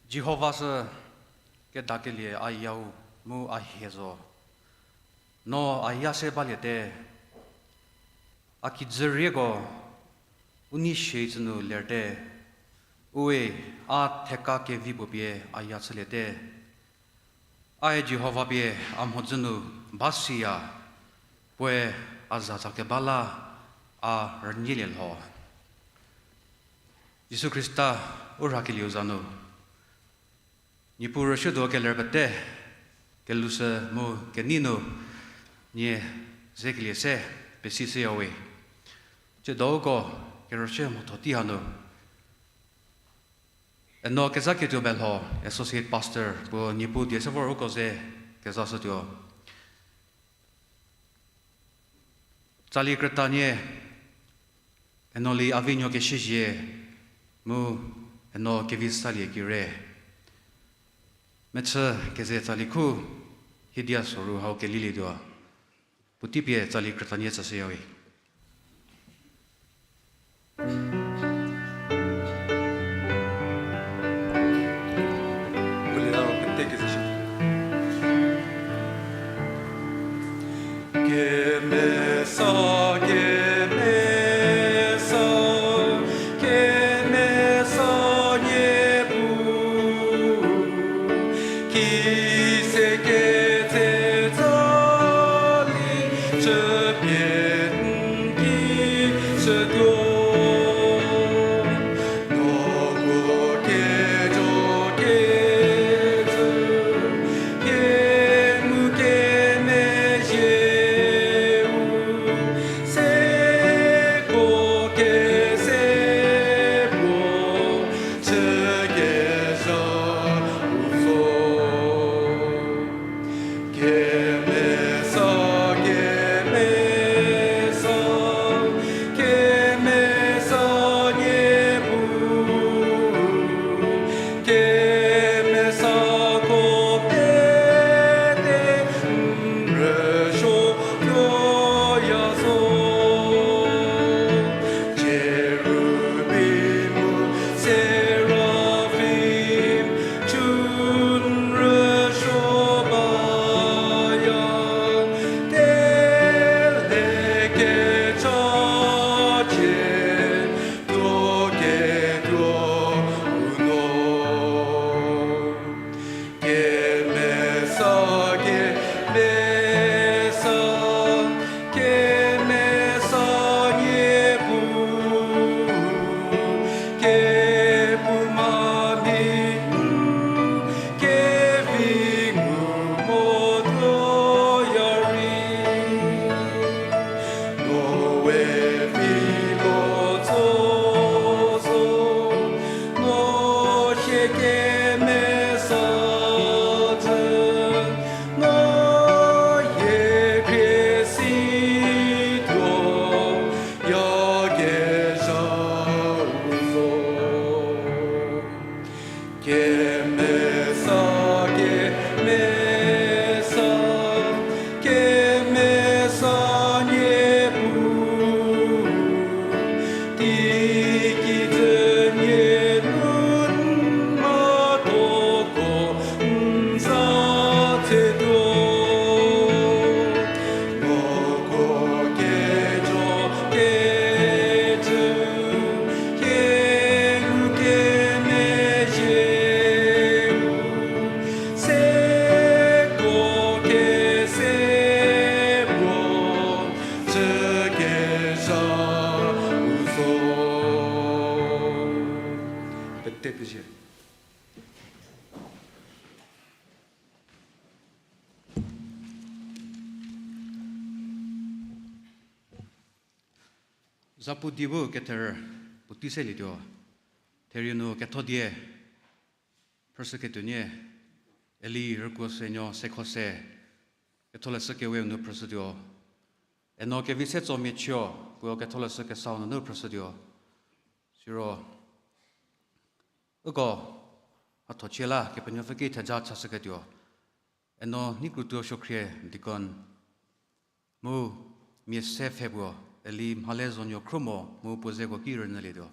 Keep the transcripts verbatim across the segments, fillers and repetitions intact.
Jihova sü kedakelie a yau mu a hie zo. No a ya se baliete, a kijü rieko u nei sie tsü nu lerte, ue a theka kevi puo pie a ya chüliete. Ae Jihova pie a mhodzü nu ba siya, puoe a za tsa keba la a rünyielie lho. Jisu Khrista u rhakelieu za nu, Niepuu rüshütuo keler pete, kelushü mu kenei nu, nie zekelie se, pesishüyawe. Tsiedo uko kerüshü mhatho tei hanu, Eno Kezaketuo Belho, Associate Pastor, puo Niepuu die se vor uko ze kezashütuo. Tsali krütanie, Eno Li Avinuo Keshüzhie, mu Eno Kevisalie Kire. Mechü keze tsali khu, hiedia soru hau kelilietuo. Puotei pie tsali krütanie tsüshüyawe. Kemesa, kemesa, kemesa Niepuu, ki se ketse tsali chüpie n ki shütuo. Noko kejo kecü, kemu kemezhieu, seko kese puo, chükezha u zo. Kemesa, kemesa, kemesa Niepuu, kemesako pete n rüsuo tuoya zo. Cherubim, seraphim, chun rüsuo baya, telekechacie tuoketuo u no. Kemesa, kemesa, kemesa Niepuu, kephouma mi n kevi ngu mo tuoya rei, no we vi lo tso zo, no hie kemesa tsü, no hie khrie si tuo, yakezha u zo. Kemesa, kemesa, kemesa Niepuu, teiki dzü nie nu n mhatho ko n za tsetuo. Noko kejo kecü, kemu kemezhieu, seko kese puo, chükezha u zo. Pete pezie. Zapu di bu kether puotei selietuo. Therie nu ketho die phrüshüketuonie, Eli Rükuosenuo Sekhose, Ketholeshü Keweu nu phrüshütuo. Eno Kevisetso Miachüo, puo Ketholeshü Kesau nunu phrüshütuo. Siro uko mhatho chie la Kepenuopfü ki theja chashüketuo. Eno Neikrutuo Suokhrie deacon, mu mia se pfhe puo Eli Mhalezonuo Khrumo mu puo zeko ki rünyülietuo.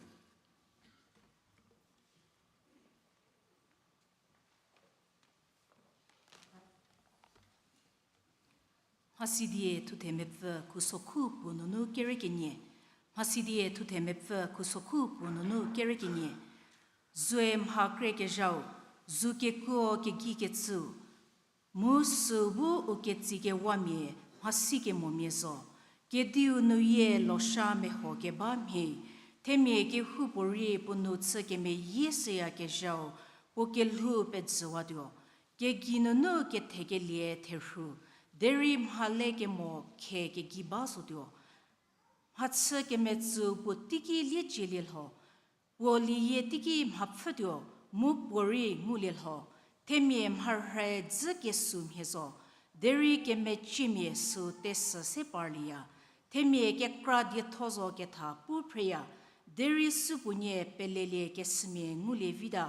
Mhasidie thuthe mepfü khusokhu puo nunu kere kenie. Mhasidie thuthe mepfü khusokhu puo nunu kere kenie. Zue mha kre kezhau, zu kekuo kegei kecüu, mu süu bu u ketsikewamia mhasi kemomia zo. Kediu nuyie losha meho keba mhie, themia kehoupuorei puo nou chü kemeyie shüyakezhau, puo kelhou pejüwatuo. Kegei nunu kethekelie therhu, derei mhale kemo khe kegei ba zotuo. Mhachü kemetsüu puo teiki liecielielho, puo lieyie teiki mhapfhütuo, mu puorei ngulielho. Themia mharhü dzü kesü mhie zo, derei kemeciemia süu tesü se parlieya. Themia kekra dietho zo ketha pu phreya, derei supuonie pelelie kesümia ngulie vita.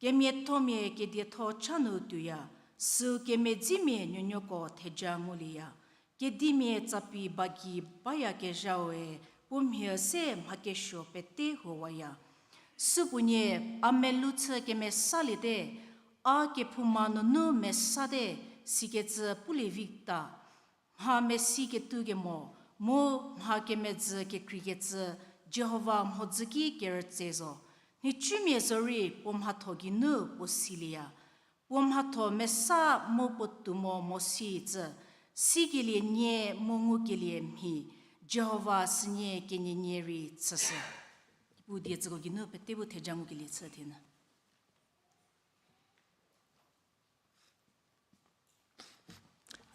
Kemiathomia kedietho cha nu tuoya, süu kemedzimia nuonuoko theja ngulieya. Kedimia tsapi ba gei bayakezhaue, puo mhie se mha kesuo pete huowaya. Supuonie, a melou chü kemesaliete, a kephouma nunu mesate, sikecü pulie vita. Mha mesiketuo kemo, mu mha kemedzü kekreikecü, Jihova mhodzü ki kerütse zo. Nhicumia zorei puo mhatho geinu puo silieya. Puo mhatho mesa mu puo tuo mo mo si tsü, sikelie nie mu ngukelie mhi, Jihova sünie kenienie rei chüshü. Pu die tsüko geinu pete bu theja ngukelie chü thenu.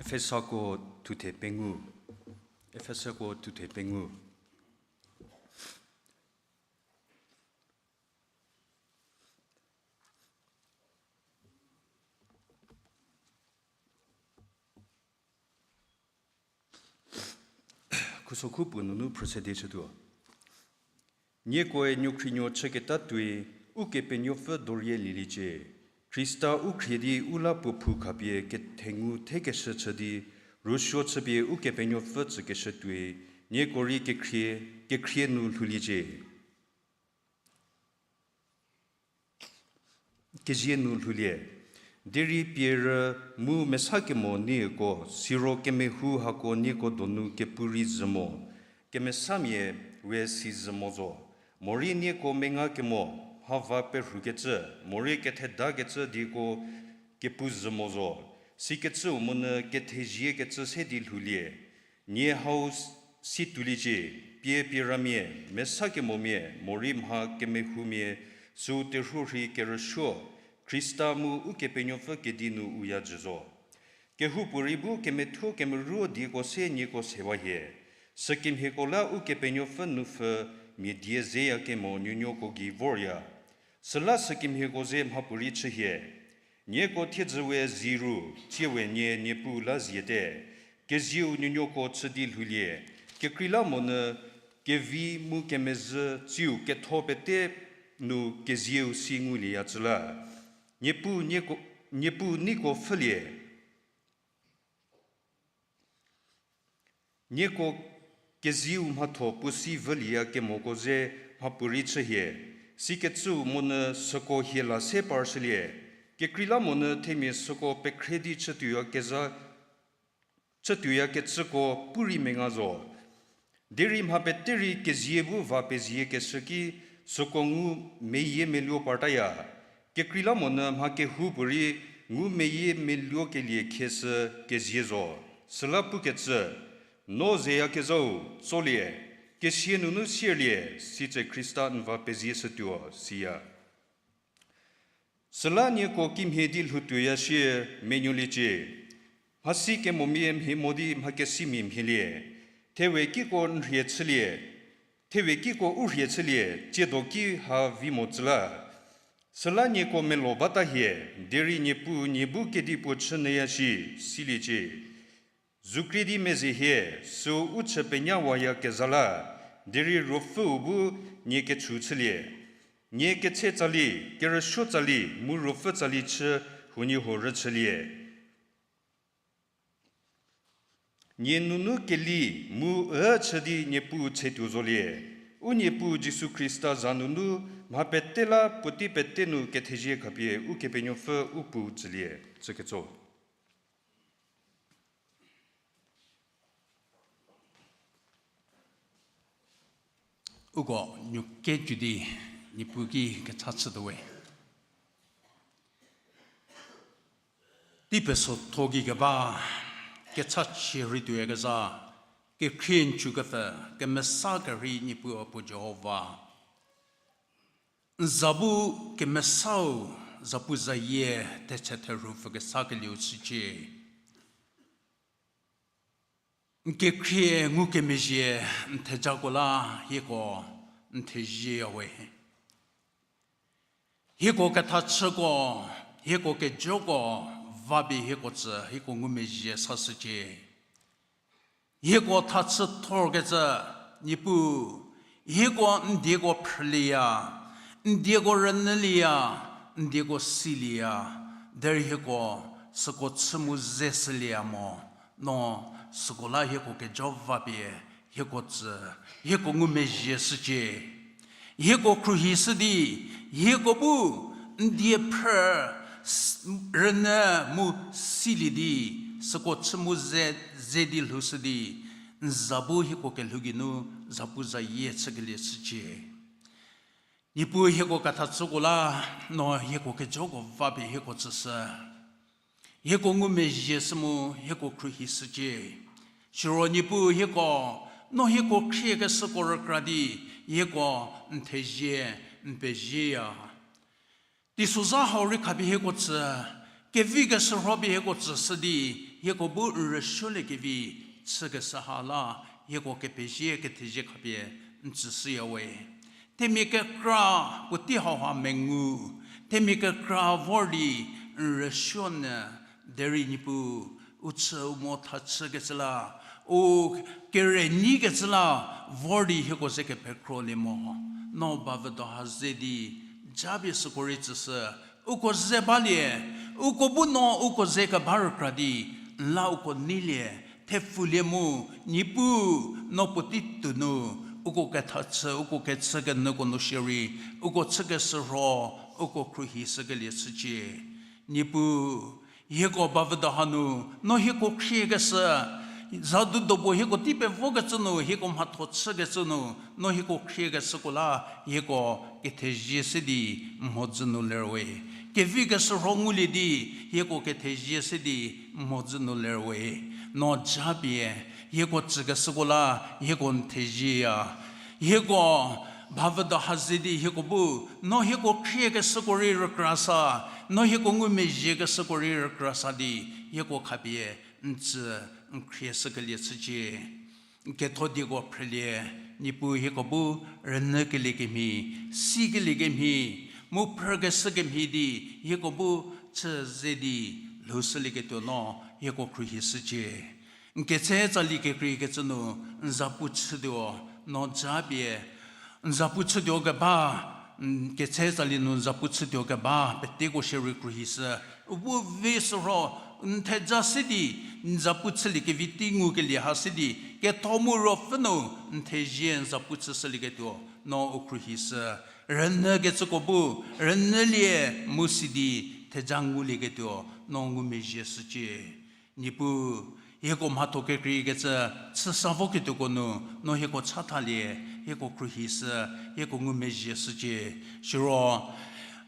Efesako thuthe pengou. Efesako thuthe pengou. Khusokhu puo nunu phrüse di chütuo. Niekoe nuokhrinuo chüketa tuoi, Ukepenuopfü dorie lieliecie. Khrista u khrie di u la puo phou khapie kethengu thekeshü chü di, rüsuo chüpie Ukepenuopfü tsükeshü tuoi, nieko rei kekhrie, kekhrie nu lhouliecie. Kezie nu lhoulie. Derei pierü mu mesa kemo nieko, siro kemehou hako nieko donu kepu rei zhü mo, kemesamia we si zhü mo zo. Morei nieko menga kemo, mha va perhukecü, morei kethedakecü dieko kepu zhü mo zo. Sikecüu monyü ketheziekecü se di lhoulie. Nie hau s-, si tuoliecie, pie pie ramia, mesa kemomia, morei mha kemehoumia, süu terhuo rhi kerüsuo, Khrista mu Ukepenuopfü kedi nu u ya jü zo. Kehoupuorei bu kemethuo kemeruo dieko se nieko sewa hie. Sükemhieko la Ukepenuopfü nupfhü mia die zeya kemo nuonuoko gei vorya. Süla sükemhieko ze mhapuorei chü hie. Nieko thiedzü we zie ru, tsie we nie Niepuu la ziete. Kezieu nuonuoko chü di lhoulie. Kekreilamonyü kevi mu kemezhü tsiu ketho pete nu kezieu si ngulieya cü la. Niepuu nieko, Niepuu neiko pfhülie. Nieko kezieu mhatho puo si vülieya kemoko ze mhapuorei chü hie. Sikecüu monyü süko hie la se parshülie. Kekreilamonyü themia süko pekhre di chütuoyakezha, chütuoyakecüko pu rei menga zo. Derei mha pete rei kezie bu va peziekeshü ki süko ngu meyie meluo partaya. Kekreilamonyü mha kehoupuorei ngu meyie meluokelie khieshü kezie zo. Süla pukecü, no zeyakezhau, tsolie, kesia nunu sierlie, sitse Khrista n va pezieshütuo, siya. Süla nieko kimhie di lhoutuoya shie menuoliecie. Mhasi kemomia mhie mo di mhakesimia mhielie. Thewe kiko n rhie chülie. Thewe kiko u rhie chülie, tsiedo ki ha vi mo tsü la. Süla nieko melo bata hie, derei Niepuu nie bu kedipuo chü nyüya shi, siliecie. Zukrie di meze hie, süu u chü penyawayakezha la, derei Ruopfüu bu nie kechu chülie. Nie ketse tsali, kerüsuo tsali, mu ruopfü tsali chü huoniehuo rüchülie. Nie nunu keli mu ü chü di Niepuu tsetuo zolie. U Niepuu Jisu Khrista za nunu mha pete la puotei pete nu kethezie khapie Ukepenuopfü u Puu tsülie. Tsüketso. Uko nuo keju di Niepuu ki kecha chütuo we. Tei pesotho gei keba, kecha chie rei tuoyakezha, kekhrie n chükepfü, kemesa kerhei Niepuu Apuo Jihova. N za bu kemesau, zapuzayie, thetse therhu pfükesakelieu chücie. N kekhrie ngukemezhie n thejako la hieko n thezieya we. Hieko kethachüko, hieko kejoko, va pie hieko tsü, hieko ngumezhie sashücie. Hieko thachüthorkecü, Niepuu, hieko n dieko phrülieya, n dieko rünyülieya, n dieko silieya, derei hieko süko chü mu ze shülieya mo, no süko la hieko kejo va pie, hieko tsü, hieko ngumezhie shücie. Hieko khruohishü di, hieko bu n die phrü, rünyü mu silie di, süko chü mu ze, ze di lhoushü di, n za bu hieko kelhou geinu, zapuzayie chükelie chücie. Niepuu hieko kethachüko la, no hieko kejoko va pie hieko tsüshü. Hieko ngumezhie shü mu hieko khruohishücie. Siro Niepuu hieko, no hieko khriekeshüko rükra di, hieko n thezie, n pezieya. Teisozha hau rei khapie hieko tsü, kevi keshürho pie hieko tsüshü di, hieko bu n rüsuoliekevi chükeshü ha la, hieko kepezie kethezie khapie n tsüshüya we. Themia kekra puotei hauha mengu, themia kekra vor di n rüsuonyü, derei Niepuu, u chü u mo thachükecü la, u kerenyikecü la vor di hieko ze kepekhrolie mo. No bavüdo ha ze di, japie süko rei tsüshü, uko ze balie, uko bu no uko ze keba rükra di, n la uko neilie, thepfulie mu, Niepuu, no puotei tuonu, uko kethachü, uko kechükenyüko nu shierei, uko chükeshürho, uko khruohishükelie chücie. Niepuu, hieko bavüdo hanu, no hieko khriekeshü, zadu dopuo hieko tei pevokecü nu, hieko mhatho chükecü nu, no hieko khriekeshüko la, hieko kethezie se di mhodzü nu ler we. Kevi keshürho ngulie di, hieko kethezie se di mhodzü nu ler we. No japie, hieko tsükeshüko la, hieko n thezieya. Hieko bavüdo ha ze di hieko bu, no hieko khriekeshüko rei rükra sa, no hieko ngumezhiekeshüko rei rükra sa di, hieko khapie n tsü n khrieshükelie chücie. N ketho dieko phrülie, Niepuu hieko bu rünyükelie kemhie, sikelie kemhie, mu phrükeshü kemhie di, hieko bu chü ze di, lhoushülieketuo no, hieko khruohishücie. N ketse tsali kekreikecü nu, n zapu chütuo, no japie, n zapu chütuo keba, n ketse tsali nu n zapu chütuo keba, peteko shierei khruohishü, u bu vi shürho, n theja se di, n zapu chüliekevi tei ngukelie ha se di, ketho mu ruopfü nu, n thezie n zapu chüshülieketuo, no u khruohishü, rünyükecüko bu, rünyülie mu si di, theja ngulieketuo, no ngumezhie shücie. Niepuu, hieko mhatho kekreikecü, chüsa voketuoko nu, no hieko chathalie, hieko khruohishü, hieko ngumezhie shücie. Siro,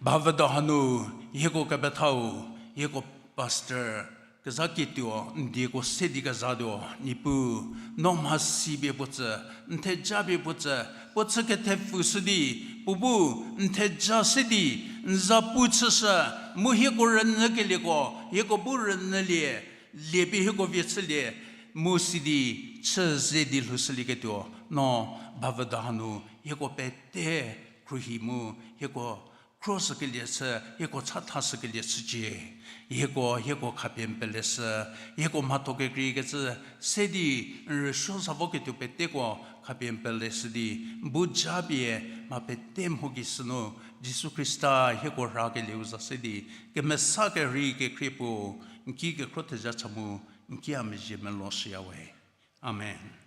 bavüdo hanu, hieko kepethau, hieko pastor, kezha kituo, n dieko se di kezhatuo, Niepuu, no mhasi pie puo tsü, n theja pie puo tsü, puo chü kethepfushü di, puo bu, n theja se di, n zapu chüshü, mu hieko rünyükelieko, hieko bu rünyülie, lie pie hieko vie chülie, mu si di, chü ze di lhoushülieketuo, no, bavüdo hanu, hieko pete, khruohi mu, hieko, khroshükelie chü, hieko chathashükelie chücie. Hieko, hieko khapie n peleshü, hieko mhatho kekreikecü, se di, n rüsuo sa voketuo peteko khapie n peleshü di, bu japie, mha pete mho gei sünu, Jisu Khrista hieko rhakelieu za se di, kemesa kerhei kekhrie puo, n ki kekhro theja cha mu, n ki a mezhie meloshüya we. Amen.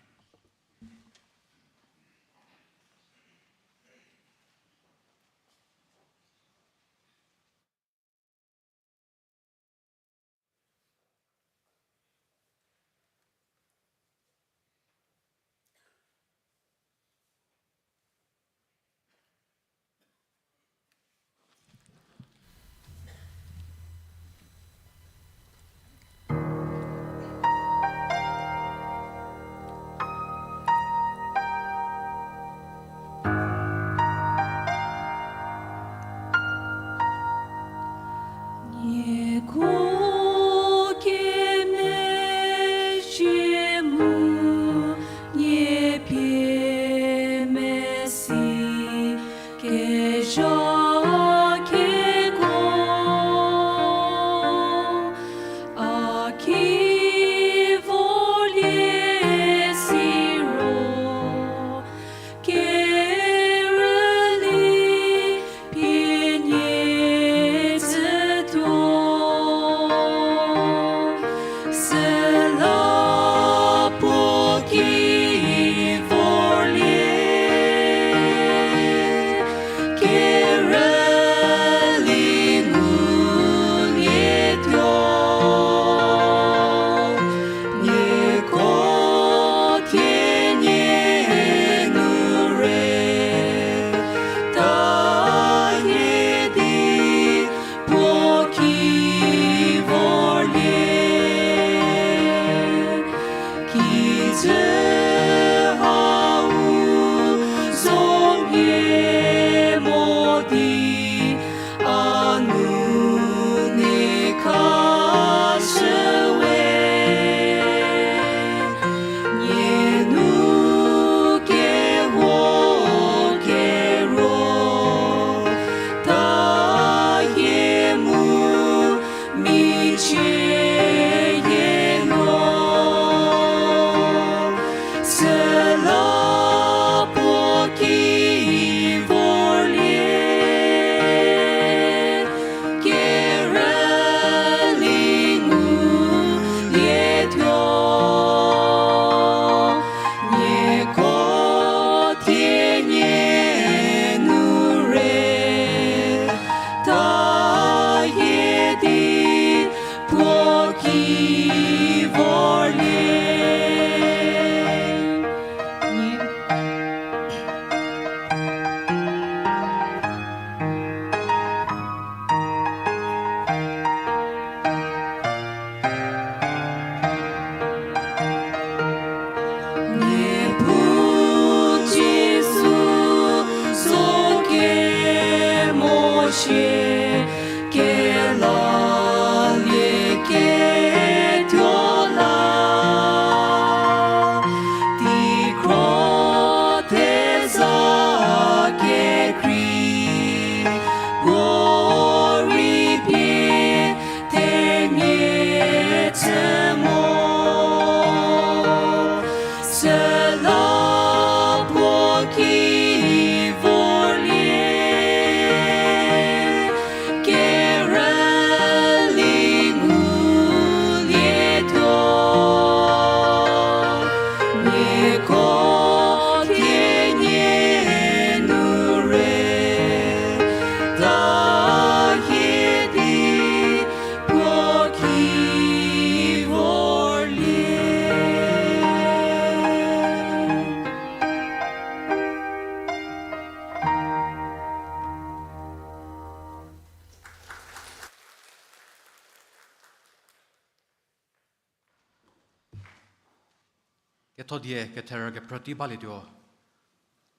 Ketho die ketherü kephrü tei balietuo.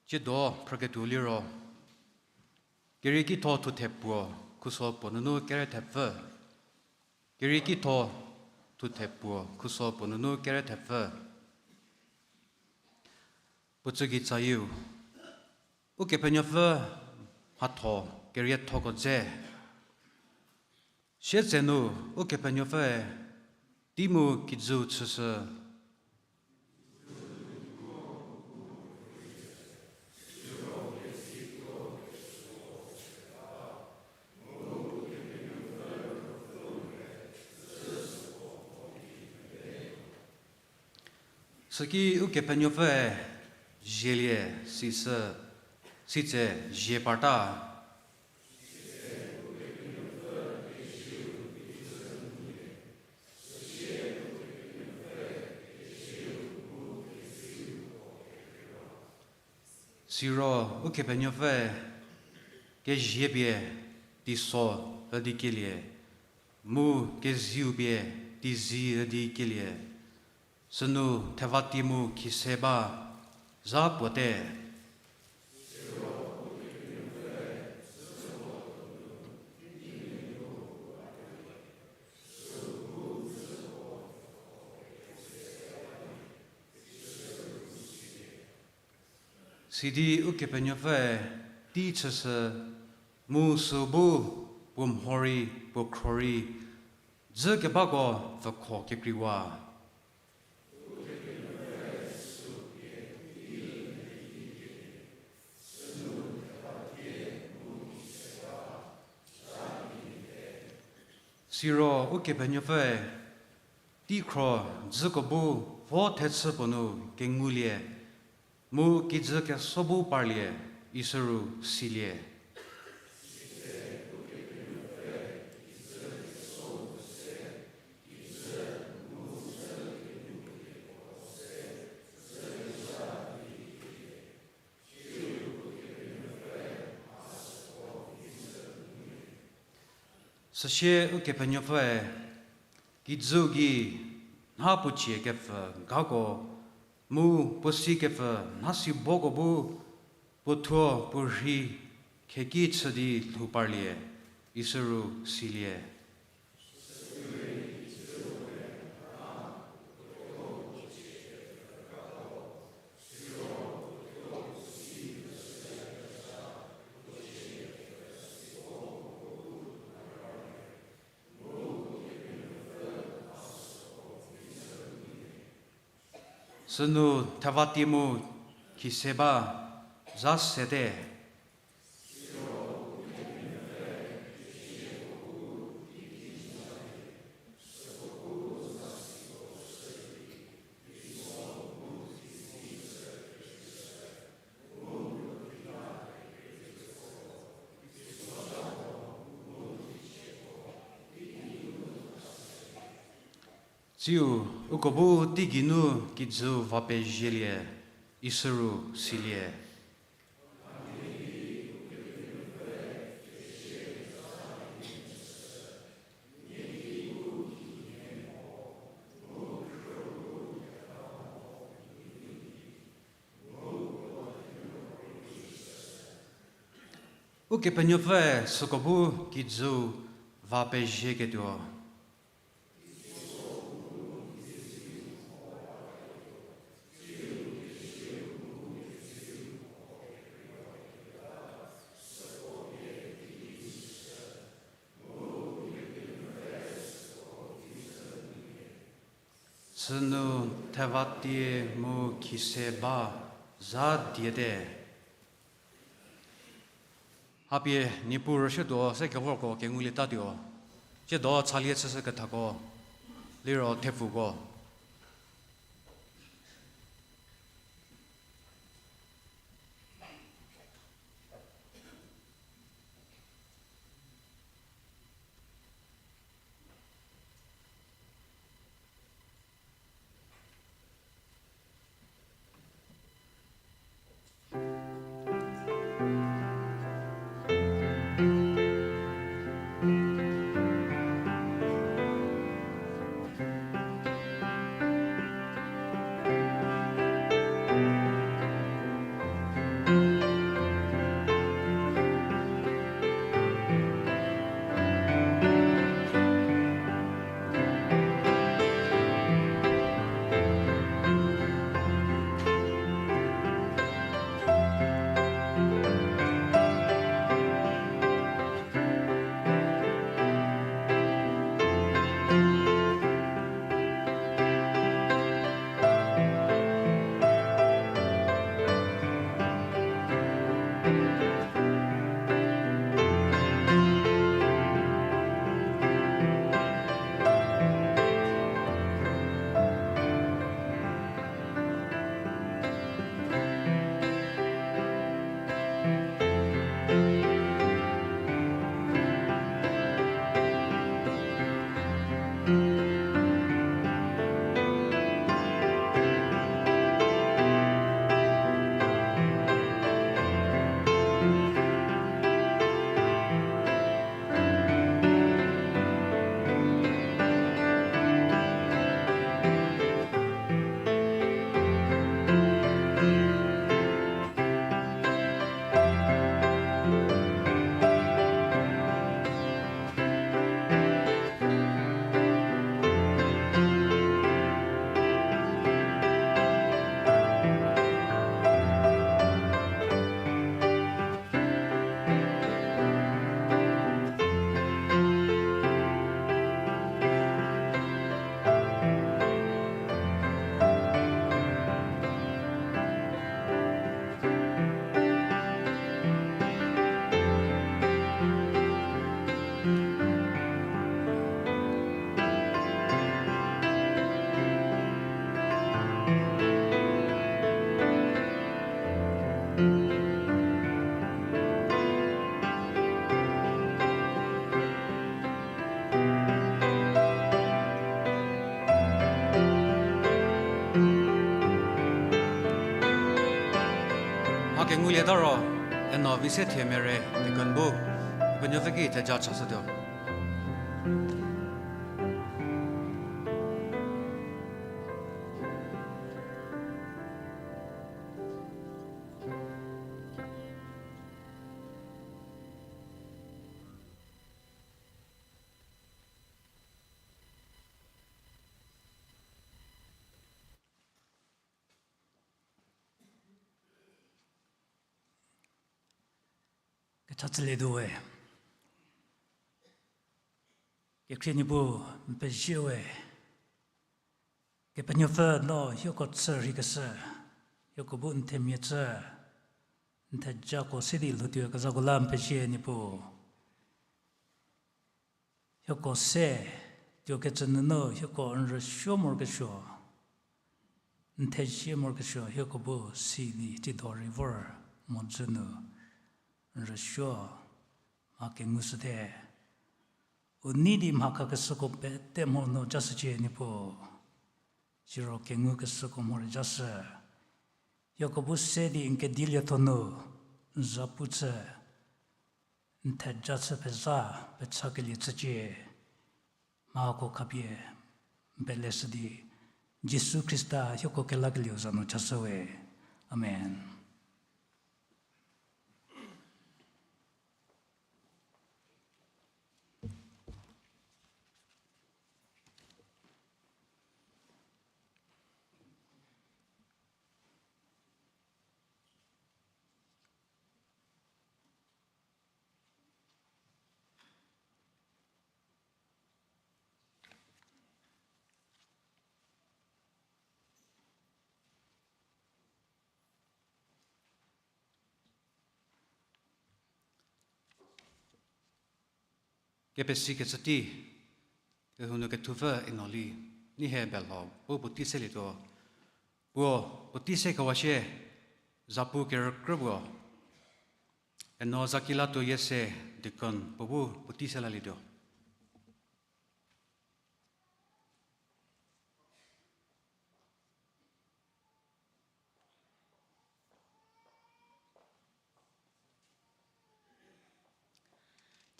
Tsiedo phrüketuo liro, Kerieki tho thuthe puo, khuso puo nunu kere thepfü. Kerieki tho thuthe puo, khuso puo nunu kere thepfü. Puo tsügei tsayieu, Ukepenuopfü mhatho keriethoko dze. Sietsenu Ukepenuopfüe tei mu kijüu chüshü. Süki Ukepenuopfüe zielie, sisü, sitse zie parta. Siro Ukepenuopfü kezie pie teiso üdikelie, mu keziu pie teizi üdikelie, sünu thevatie mu khise ba zha puote. Sidi Ukepenuopfüe tei chüshü, mu süu bu puo mhorei puo khrorei dzü kebako pfükho kekreiwa. Siro Ukepenuopfüe teikhro dzüko bu vo thechü puo nu kengulie, mu kijü keso bu parlie, isüru silie. Süsie Ukepenuopfüe kijüu gei nha puo cie kepfü gako, mu puo si kepfü nha si boko bu puo thuo puo rhei kheki chü di lhou parlie, isüru silie. Sünu thevatie mu khise ba zha sete. Tsiu, uko bu teigei nu kijüu va pezielie, isüru silie. Ukepenuopfüe süko bu kijüu va pezieketuo. Sünu thevatie mu khise ba zha diete. Hapie Niepuu rüshütuo se kevorko kengulietatuo. Tsiedo chalie chüshü kethako, liro thepfuko. Kengulieta ro, eno vi se thie mere deacon bu, Kepenuopfü ki theja chashütuo. Kecha chülietuo we. Kekhrie Niepuu, n pezie we. Kepenuopfü no hieko chü rheikeshü, hieko bu n themia chü, n thejako se di lhoutuo kezhako la n pezie Niepuu. Hieko se, tuokecü nunu hieko n rüsuo morokesuo, n thezie morokesuo hieko bu si di tsiedo rei vor mhodzü nu n rüsuo mha kengushüte. U nei di mha khakeshüko pete mho nu jashücie Niepuu. Siro kengukeshüko mho rei jashü. Hieko bu se di n kedilietho nu n zapu chü, n theja chü pezha pechakelie chücie. Mhako khapie n peleshü di, Jisu Khrista hieko kelakelieu za nu chashü we. Amen. Kepesikecü tei, kehou nu kethupfü Enoli, nie hie belho bu puotei selietuo. Puo puotei sekewa shie, zapu kerükrü puo. Eno Zakilatuo Yiese, deacon puo bu puotei selalietuo.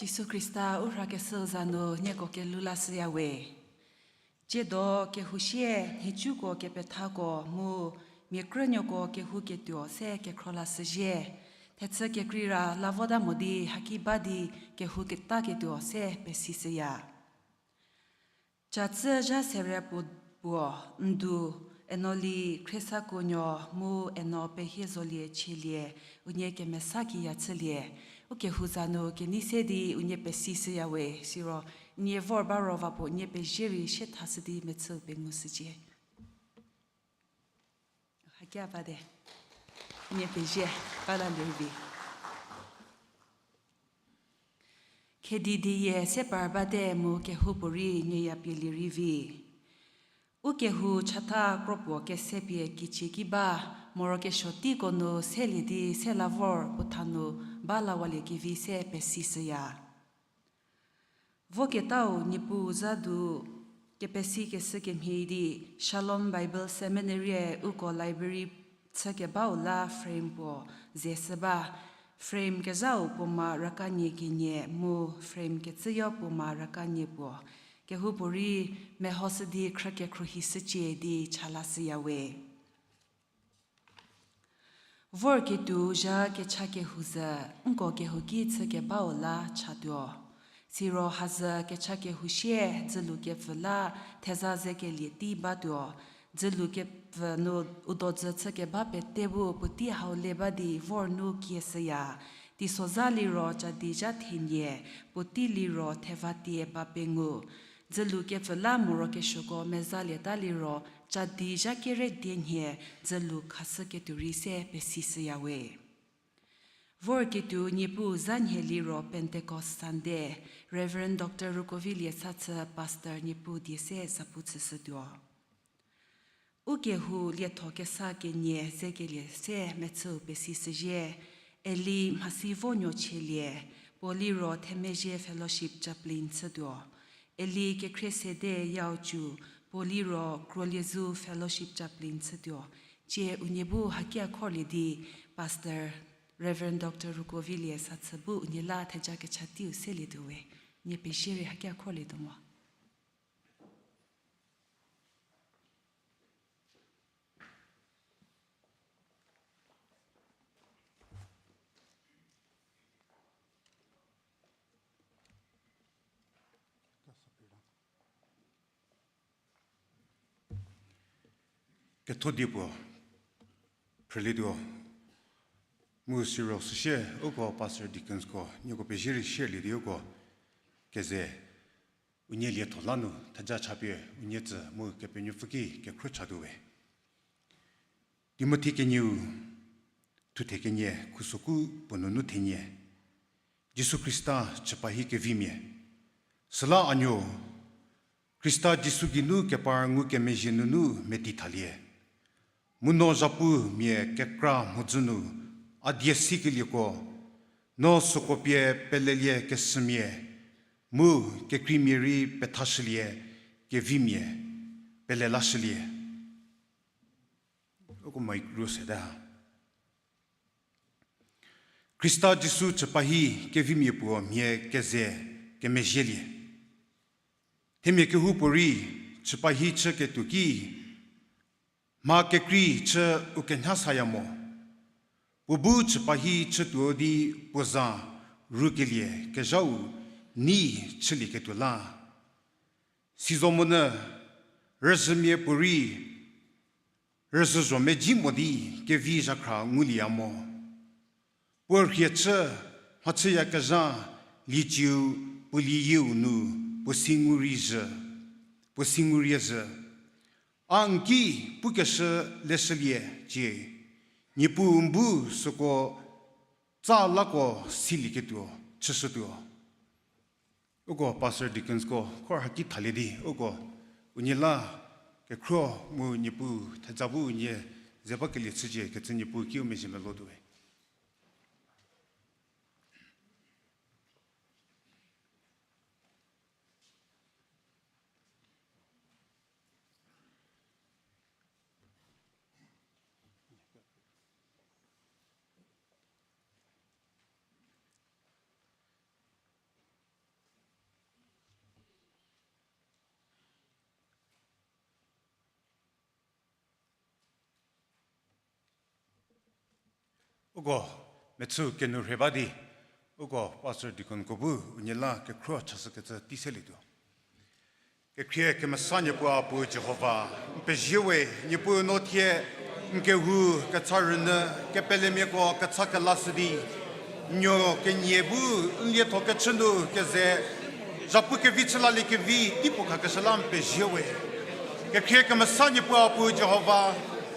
Jisu Khrista u rhakeshü za nu nieko kelhou lashüya we. Tsiedo kehou shie nhicuko kepethako mu mia krünuoko kehouketuo se kekhro lashüzhie. Thechü kekreira la vota mo di haki ba di kehou ketaketuo se pesishüya. Catsü zha serie puo, puo, Ndu, Enoli Khriesakounuo mu Eno Pehiezolie Chielie, unie kemesa kiya chülie. U kehou za nu kenei se di unie pesishüya we, siro nie vor ba ro va puo nie pezie rei sie thashü di mechüu pengushücie. Hakia bate. Nie pezie, balalie rei vi. Khedi dieyie se par bate mu kehoupuorei nie ya pielie rei vi. U kehou chatha kropuo kesepie kicie ki ba, morokesuo teiko nu selie di se la vor puo tha nu ba lawalie kevi se pesishüya. Voketau Niepuu za du kepesikeshü kemhie di Shalom Bible Seminary-e uko library chükebau la frame puo ze shü ba, frame kezhau puo ma raka nie kenie mu frame kecüyo puo ma raka nie puo. Kehoupuorei mehoshü di khrükekhruohishücie di cha lashüya we. Vorketuo zha kecha kehou zhü, nko kehouki chükebau la chatuo. Siro hazhü kecha kehou shie dzülu kepfü la theza zekelie tei batuo. Dzülu kepfü nu u dodzü chükeba pete bu puotei hau le ba di vor nu kieshüya. Teisozha liro cadi zha thenie, puotei liro thevatie ba pengou. Dzülu kepfü la morokesuoko mezalieta liro cadi zha kere die nhie dzülu khashüketuo rei se pesishüya we. Vorketuo Niepuu za nhie liro Pentecost Sunday, Reverend Doctor Rukovilie Sathü, Pastor, Niepuu die se zapu chüshütuo. U kehou lietho kesa kenie zekelie se mechüu pesishüzhie, Eli Mhasivonuo Chielie, puo liro Themezhie Fellowship Chaplain chütuo. Eli Kekhriesede Yaocu, puo liro Kruoliezu Fellowship Chaplain chütuo. Cie unie bu hakia khorlie di Pastor Reverend Doctor Rukovilie Satsü bu unie la theja kecha teiu selietuo we. Nie pezie rei hakia khorlietuo mo. Ketho die puo phrülietuo. Mu siro süsie uko pastor deaconsko nieko pezie rei share lie di uko keze unie lietho la nu theja chapie unie tsü mu Kepenuopfü ki kekhruo chatuo we. Timothi kenieu, thuthe kenie, khusoku puo nunu thenie. Jisu Khrista chüpahi kevimia. Süla a nuo, Khrista Jisu geinu kepar ngukemezhie nunu medi thalie. Mu no zhapu mia kekra mhodzü nu a die sikelieko, no süko pie pelelie keshümia, mu kekreimia rei pethashülie kevimia pele lashülie. Uko mic ru seta. Khrista Jisu chüpahi kevimia puo mia keze kemezhielie. Themia kehoupuorei chüpahi chüketuo ki, mha kekrei chü u kenyha saya mo. Puo bu chüpahi chütuo di puo za rukelie kezhau nei chülieketuo la. Sizomonyü rüzhümia puorei rüzhü zho medzi mo di kevi zhakhra ngulieya mo. Puo rhie chü mhachüyakezha lieciu puo lieyieu nu puo si ngu rei zhü, puo si ngu rie zhü. A n ki pukeshü leshülie cie, Niepuu n bu süko tsa lako silieketuo chüshütuo. Uko pastor deaconsko khor haki thalie di uko unie la kekhruo mu Niepuu theza bu unie ze bakelie chücie kecü Niepuu ki u mezhie melotuowe. Uko mechü kenu rhe ba di, uko pastor deaconko bu unie la kekhruo chashükecü tei selietuo. Kekhrie kemesa Niepuu a Puu Jihova, n pezie we, Niepuu no thie n kehou kecha rünyü, kepelemiako kecha kelashü di, n nuo kenie bu n lietho kechü nu keze zhapu kevi chü laliekevi teipuo khakeshü la n pezie we. Kekhrie kemesa Niepuu a Puu Jihova,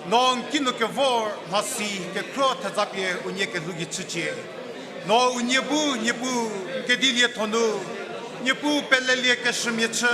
no n kinu kevor mhasi kekhruo theza pie unie kelhou gei chücie. No unie bu Niepuu n kedi lietho nu, Niepuu pelelie keshümia chü,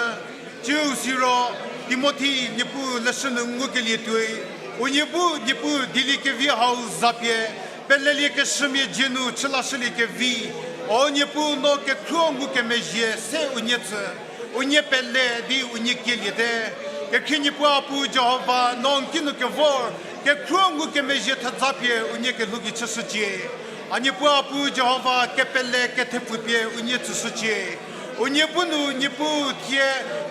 tsiu siro Timothi Niepuu leshü nu ngukelie tuoi, unie bu Niepuu dieliekevi hau za pie, pelelie keshümia dzie nu chü lashüliekevi, o Niepuu no kekhruo ngukemezhie se unie tsü, unie pele di unie kieliete. Kekhrie Niepuu a Puu Jihova, no n kinu kevor kekhruo ngukemezhie theza pie unie kelhou gei chüshücie. A Niepuu a Puu Jihova, kepele kethepfu pie unie tsüshücie. Unie bu nu Niepuu thie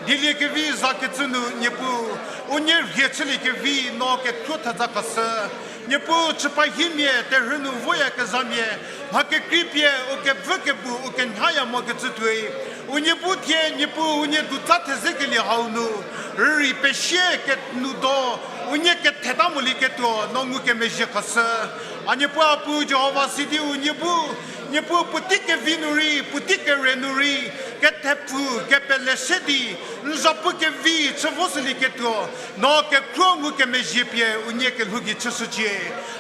dieliekevi zakecü nu Niepuu, unie rhie chüliekevi no kekhruo theza khashü. Niepuu chüpahimia terhü nu voyakezhamia, mha kekrei pie u kevü kebu u kenyhaya mokecü tuoi. Unie bu thie Niepuu unie dutsa thezekelie hau nu, rürei pesie kenu do, unie ketheta molieketuo no ngukemezhie khashü. A Niepuu a Puu Jihova sidi unie bu, Niepuu puotei kevi nu rei, puotei kere nu rei, kethepfu, kepele se di, n zhapu kevi chü voshülieketuo, no kekhruo ngukemezhie pie unie kelhou gei chüshücie.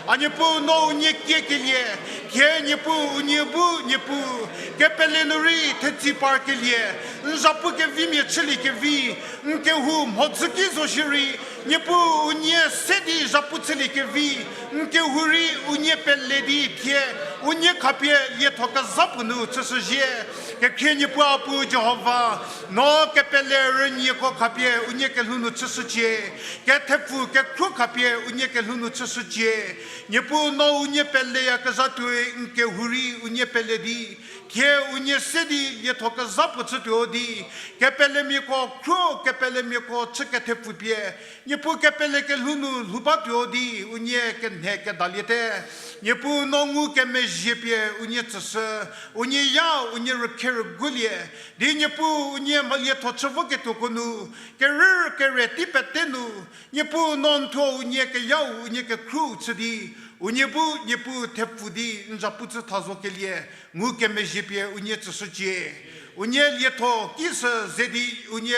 A Niepuu no unie kiekelie, thie Niepuu unie bu Niepuu, kepele nu rei thetsei parkelie, n zhapu kevimia chüliekevi, n kehou mhodzü ki zo shierei, Niepuu unie se di zhapu chüliekevi, n kehou rei unie pele di thie, unie khapie lietho kezha puo nu chüshüzie. Kekhrie Niepuu a Puu Jihova, no kepele Rünieko khapie unie kelhou nu chüshücie, kethepfu kekhruo khapie unie kelhou nu chüshücie. Niepuu no unie peleyakezha tuoi n kehou rei unie pele di, thie unie se di lietho kezha puo chütuo di, kepelemiako khruo, kepelemiako chü kethepfu pie, Niepuu kepele kelhou nu lhou batuo di, unie kenhe kedaliete. Niepuu no ngukemezhie pie unie tsüshü, unie ya, unie rükhe rügulie, di Niepuu unie mhalietho chü voketuoko nu, kerü kere tei pete nu, Niepuu no n thuo unie keyau unie kekhruou chü di, unie bu Niepuu thepfu di n zapu chü tha zokelie, ngukemezhie pie unie tsüshücie. Unie lietho ki sü ze di unie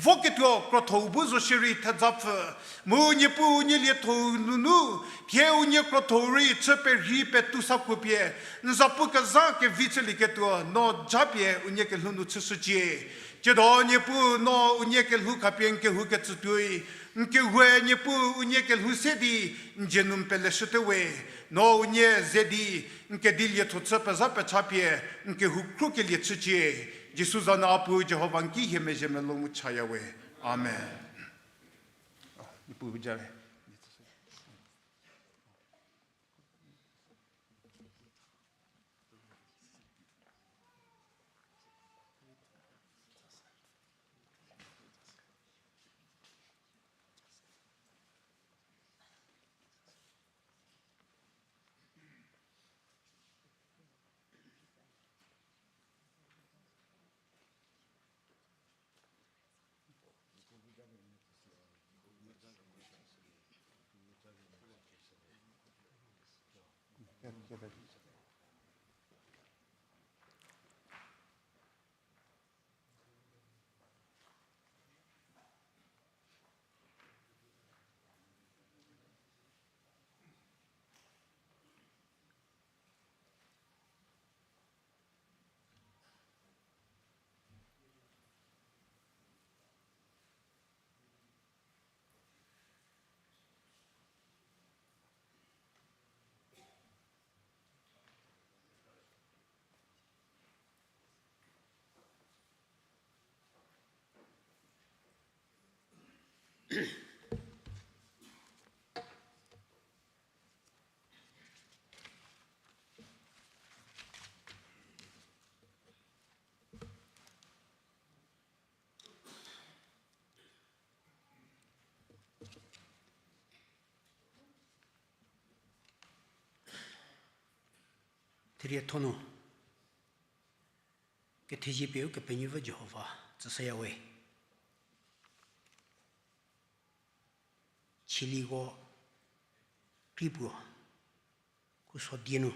voketuo krotho-u bu zo shierei thejapfü. Mu Niepuu unie lietho-u nunu, thie unie krotho-u rei chü perhi petou sa kuo pie, n zapu kezha kevi chülieketuo no japie unie kelhou nu chüshücie. Tsiedo Niepuu no unie kelhou khapie n kehou kecü tuoi, n kehoue Niepuu unie kelhou se di n dzie nu n peleshüte we, no unie ze di n kedi lietho chü pezha pecha pie n kehou khruokelie chücie. Jisu za nu a Puu Jihova n ki hie mezhie melou mu chaya we. Amen. Niepuu ja le. Therietho nu, kethezie pie Ukepenuopfü Jihova tsüshüya we. Chiliko kri puo, khuso die nu,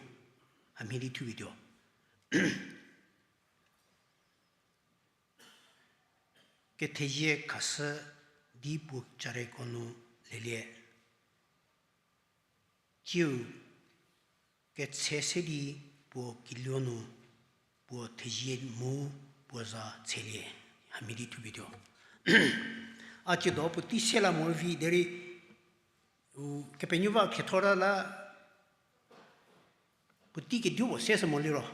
hamhie di thupie tuo. Kethezie khashü di puo careko nu lelie. Tsiu ketse se di puo kiluo nu puo thezie mu puo za tselie, hamhie di thupie tuo. A tsiedo puotei se la morei vi derei, u, Kepenuopfü khriethor la, puotei kedipuo se shü mo liro.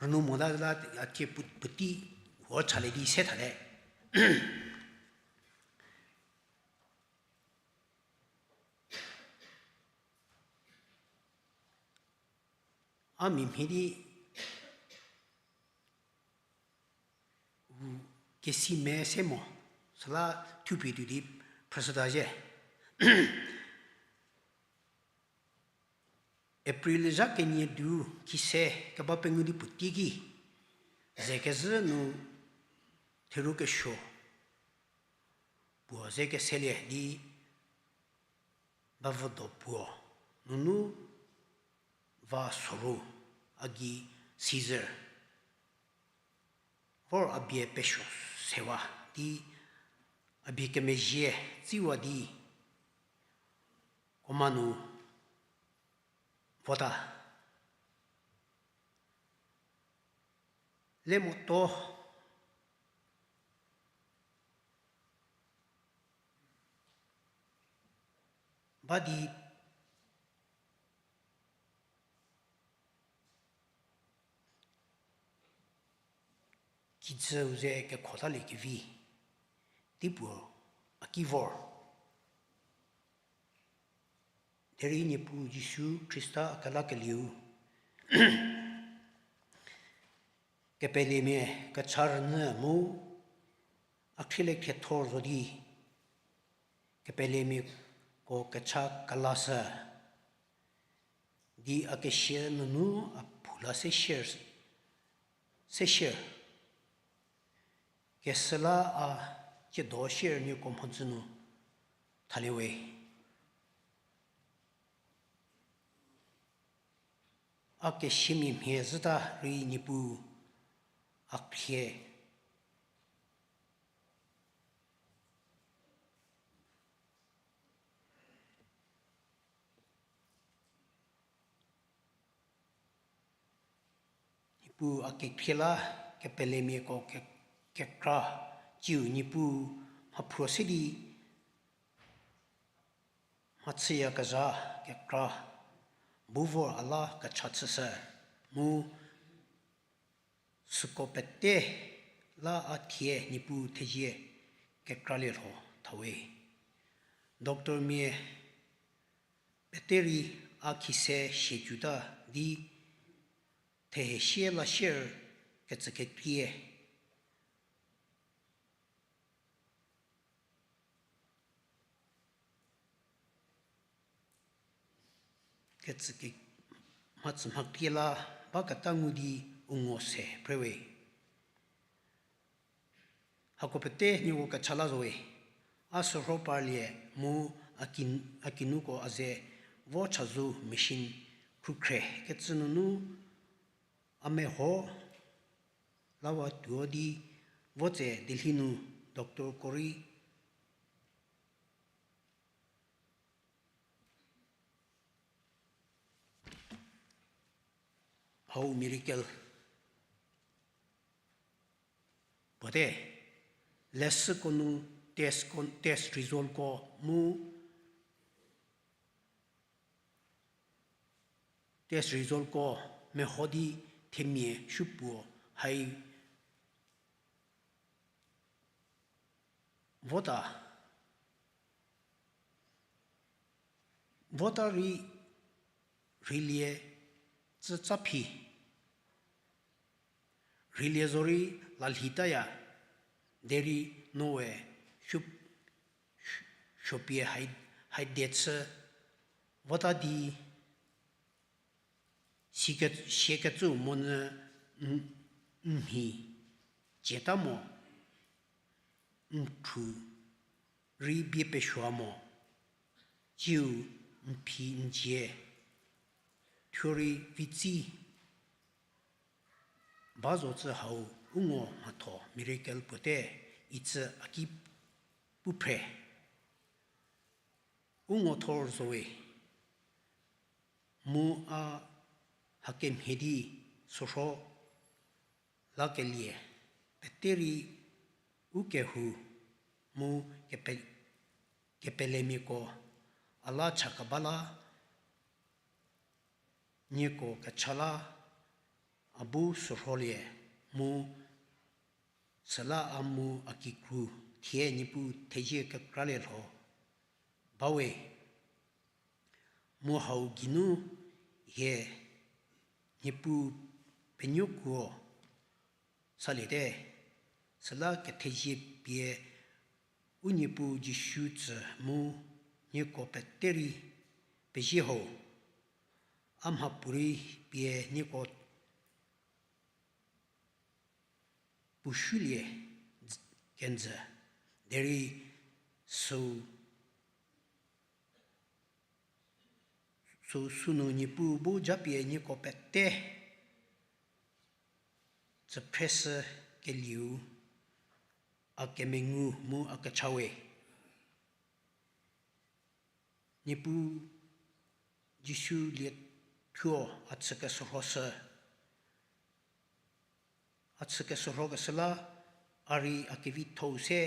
Rünou mota la a tie pu-, puotei huo chalie di se thate. A mia mhie di, u, kesi me se mo, süla thupie tuo di phrüshüta zhie. April zha kenie du kise keba pengou di puotei ki, ze kezhü nu theru kesuo puo ze keselie di bavüdo puo nunu va soru a gei Caesar vor a bie pesuo sewa di a bie kemezhie tsiwa di coma nu vota. Le moto ba di kijüu ze kekhotaliekevi tei puo a ki vor. Derei Niepuu Jisu Khrista a kelakelieu, kepelemia kecha rünyü mu a khrieliekhriethor zo di, kepelemiako kecha kelashü di a kesia nunu a phou la se share, se share. Kesüla a ciedo share nieko mhodzü nu thalie we. A kesiamia mhie zhüta rei Niepuu a khrie. Niepuu a kekhrie la kepelemiako ke-, kekra ciu Niepuu mhaphruo se di mhachüyakezha kekra bu vor a la kecha chüshü mu süko pete la a thie Niepuu thezie kekralie lho thawe. Doctormia pete rei a khise shiecuta di thehesie la share kecükekrie kecüke-, mhacü mhakrie la baketa ngu di u ngo se phrewe. Hako pete nieko kecha la zowe. A sürho parlie mu a ki-, a kinuko a ze vo chazou machine khrükhre kecü nunu a meho lawa tuo di vo tse Delhi nu doctorko rei hau miracle puote. Leshüko nu test ko, test resultko mu test resultko meho di themia supuo hai vota, vota rei rheilie tsütsa phi. Rheilie zorei lalhitaya, derei noe suo, suopie hai, hai de chü vota di, sieke-, siekecü monyü n-, n mhi cieta mo, n khru rei bie pesuo mo, ciu n phi n cie, thuo rei vitsi ba zo cü hau u ngo mhatho miracle puote icü a ki pu phre. U ngo thor zowe. Mu a hakemhie di sürho lakelie pete rei u kehou mu kepe-, kepelemiako a la cha keba la nieko kecha la a bu sürholie mu süla a mu a kikru thie Niepuu thezie kekralie lho bawe. Mu hau geinu hie Niepuu penuokuo saliete, süla kethezie pie u Niepuu Jisu tsü mu nieko pete rei pezie ho. A mhapuorei pie nieko pushülie kenjü, derei süu, süu sünu Niepuu bu japie nieko pete tsüphreshü kelieu a kemengu mu a kecha we. Niepuu Jisu liethuo a chükeshürhoshü, a chükeshürhokeshü la a rei a kevitho-u se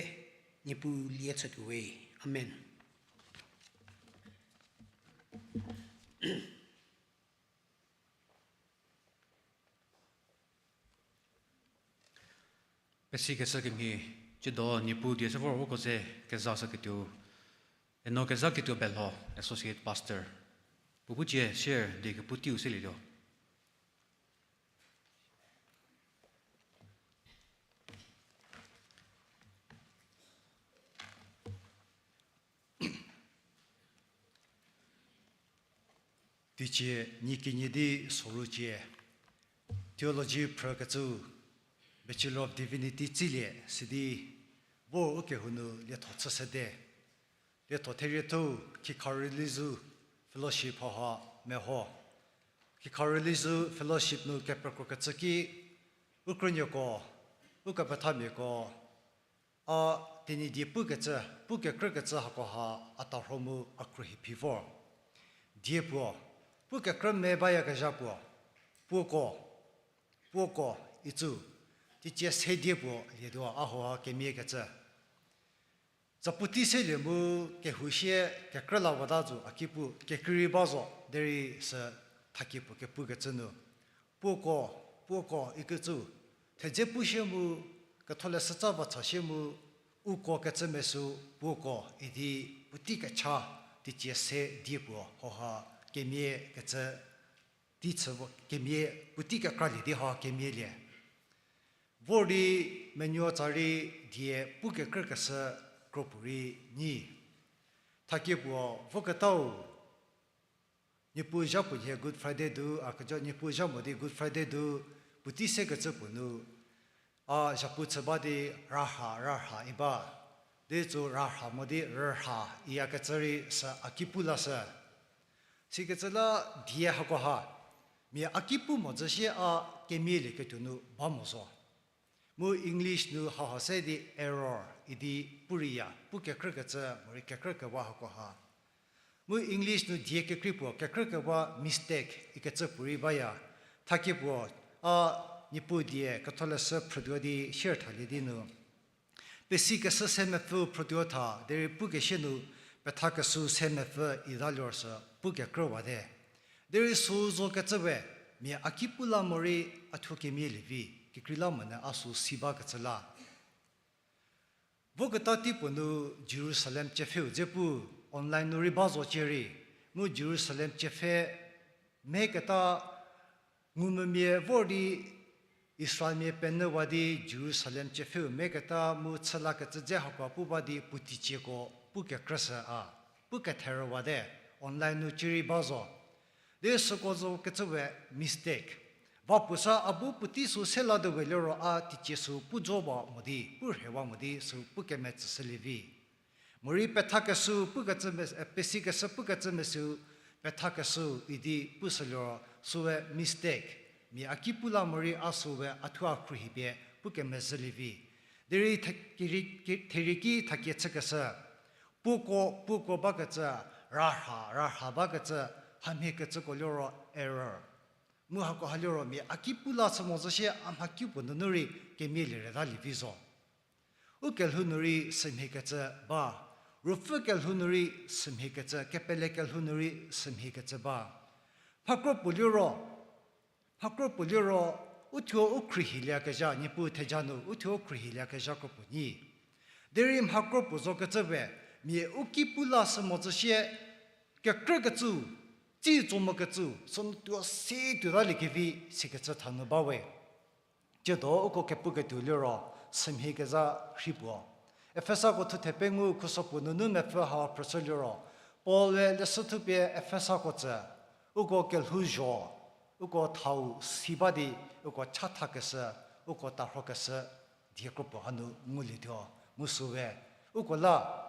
Niepuu lie chütuowe. Amen. Sikeshü kemhie, tsiedo Niepuu die se vor uko ze kezashüketuo, Eno Kezaketuo Belho, Associate Pastor. Puo bu cie share die kepu teiu selietuo. Teicie nyi kenie di soru cie, theology phrükecü, Bachelor of Divinity tsilie sidi, vor ukehou nu lietho chü sede. Lietho therietho-u, khikha rüli zhü fellowship hauha meho. Khikha rüli zhü fellowship nu kepekrokecü ki, u krünuoko, u kepethamiako, a Tenyidie pukecü, pukekrükecü hakoha a tarho mu a khruohi phi vor. Die puo, pukekrü me bayakezha puo, puoko, puoko, icü, teicie se die puo lietuo a hauha kemiakecü. Zapu tei selie mu kehou sie kekrü la wata zo a ki pu, kekrei rei ba zo derei sü thakie puo kepukecü nu, puoko, puoko ikecü, thedze pu sie mu, ketholeshütsa va cha sie mu, uko kecü mesü, puoko idi puotei kecha, teicie se die puo hauha kemia kecü, tei chü vo kemia, puotei kekralie di hauha kemialie. Vor di menuo tsa rei die pukekrükeshü kro puorei nyi. Thakie puo voketau, Niepuu zhapuo nhie Good Friday du, a kejo Niepuu zha mo di Good Friday du, puotei sekecü puo nu, a zhapu chü ba di rarha, rarha i ba. Di tsü rarha mo di rürha iyakecü rei sü a ki pu lashü. Sikecü la die hakoha, mia a ki pu mo zhü sie a kemialieketuo nu ba mo zo. Mu English nu hauha se di error idi pu reiya, pukekrükecü morei kekrükewa hakoha. Mu English nu die kekrei puo kekrükewa mistake ikecü puorei baya. Thakie puo, a Niepuu die ketholeshü phrütuo di share thalie di nu, pesikeshü se mepfüu phrütuo tha derei pukeshie nu pethakeshü se mepfü ita liro sü pukekrüwate. Derei sü zokecü we, mia a ki pu la morei a thuo kemialie vi, kekreilamonyü a sü si bakecü la. Voketa tei puo nu Jerusalem tsiepfheu dze pu, online nu rei ba zo cie rei, mu Jerusalem tsiepfhe meketa ngumvümia vor di Israelmia penyüwa di Jerusalem tsiepfheu meketa mu chülakecü dze hakoha pu ba di puo teicieko pukekrüshü a, puketherüwate, online nu cierei ba zo. Di süko zokecü we mistake. Va puo sa a bu puotei sü sela de we liro a teicie sü pu zowa mo di, pu rhewa mo di sü pukemetsüshülie vi. Morei pethakeshü pukecü me-, e, pesikeshü pukecü mesü, pethakeshü idi pushü liro süwe mistake. Mia a ki pu la morei a süwe a thuo a khruohi pie pukemezhülie vi. Derei the-, keri-, ke-, theriki thakie chükeshü, puoko, puoko bakecü, rarha, rarha bakecü, hamhiekecüko liro error. Mu hakoha liro mia a ki pu la sü mo zhü sie a mha kipuo nunu rei kemialie rütalie vi zo. U kelhou nu rei sümhiekecü ba, ruopfü kelhou nu rei sümhiekecü, kepele kelhou nu rei sümhiekecü ba. Mhakro puo liro, mhakro puo liro, uthuo u khruohilieyakezha, Niepuu theja nu uthuo u khruohilieyakezha kro puo nyi. Derei mhakro puo zokecü we, mia u ki pu la sü mo zhü sie, kekrükecü, tsi tso mokecü, sünu tuo si tuotaliekevi sikecü thanu ba we. Tsiedo uko kepuketuo liro, sümhie kezha rhi puo. Efesako thuthe pengou khuso puo nunu mepfü ha phrüshü liro, Paul-e leshü thupie Efesako tsü, uko kelhouzho, uko thau si ba di, uko chathakeshü, uko tarhokeshü, die kro puo hanu ngulietuo, mu süwe, uko la,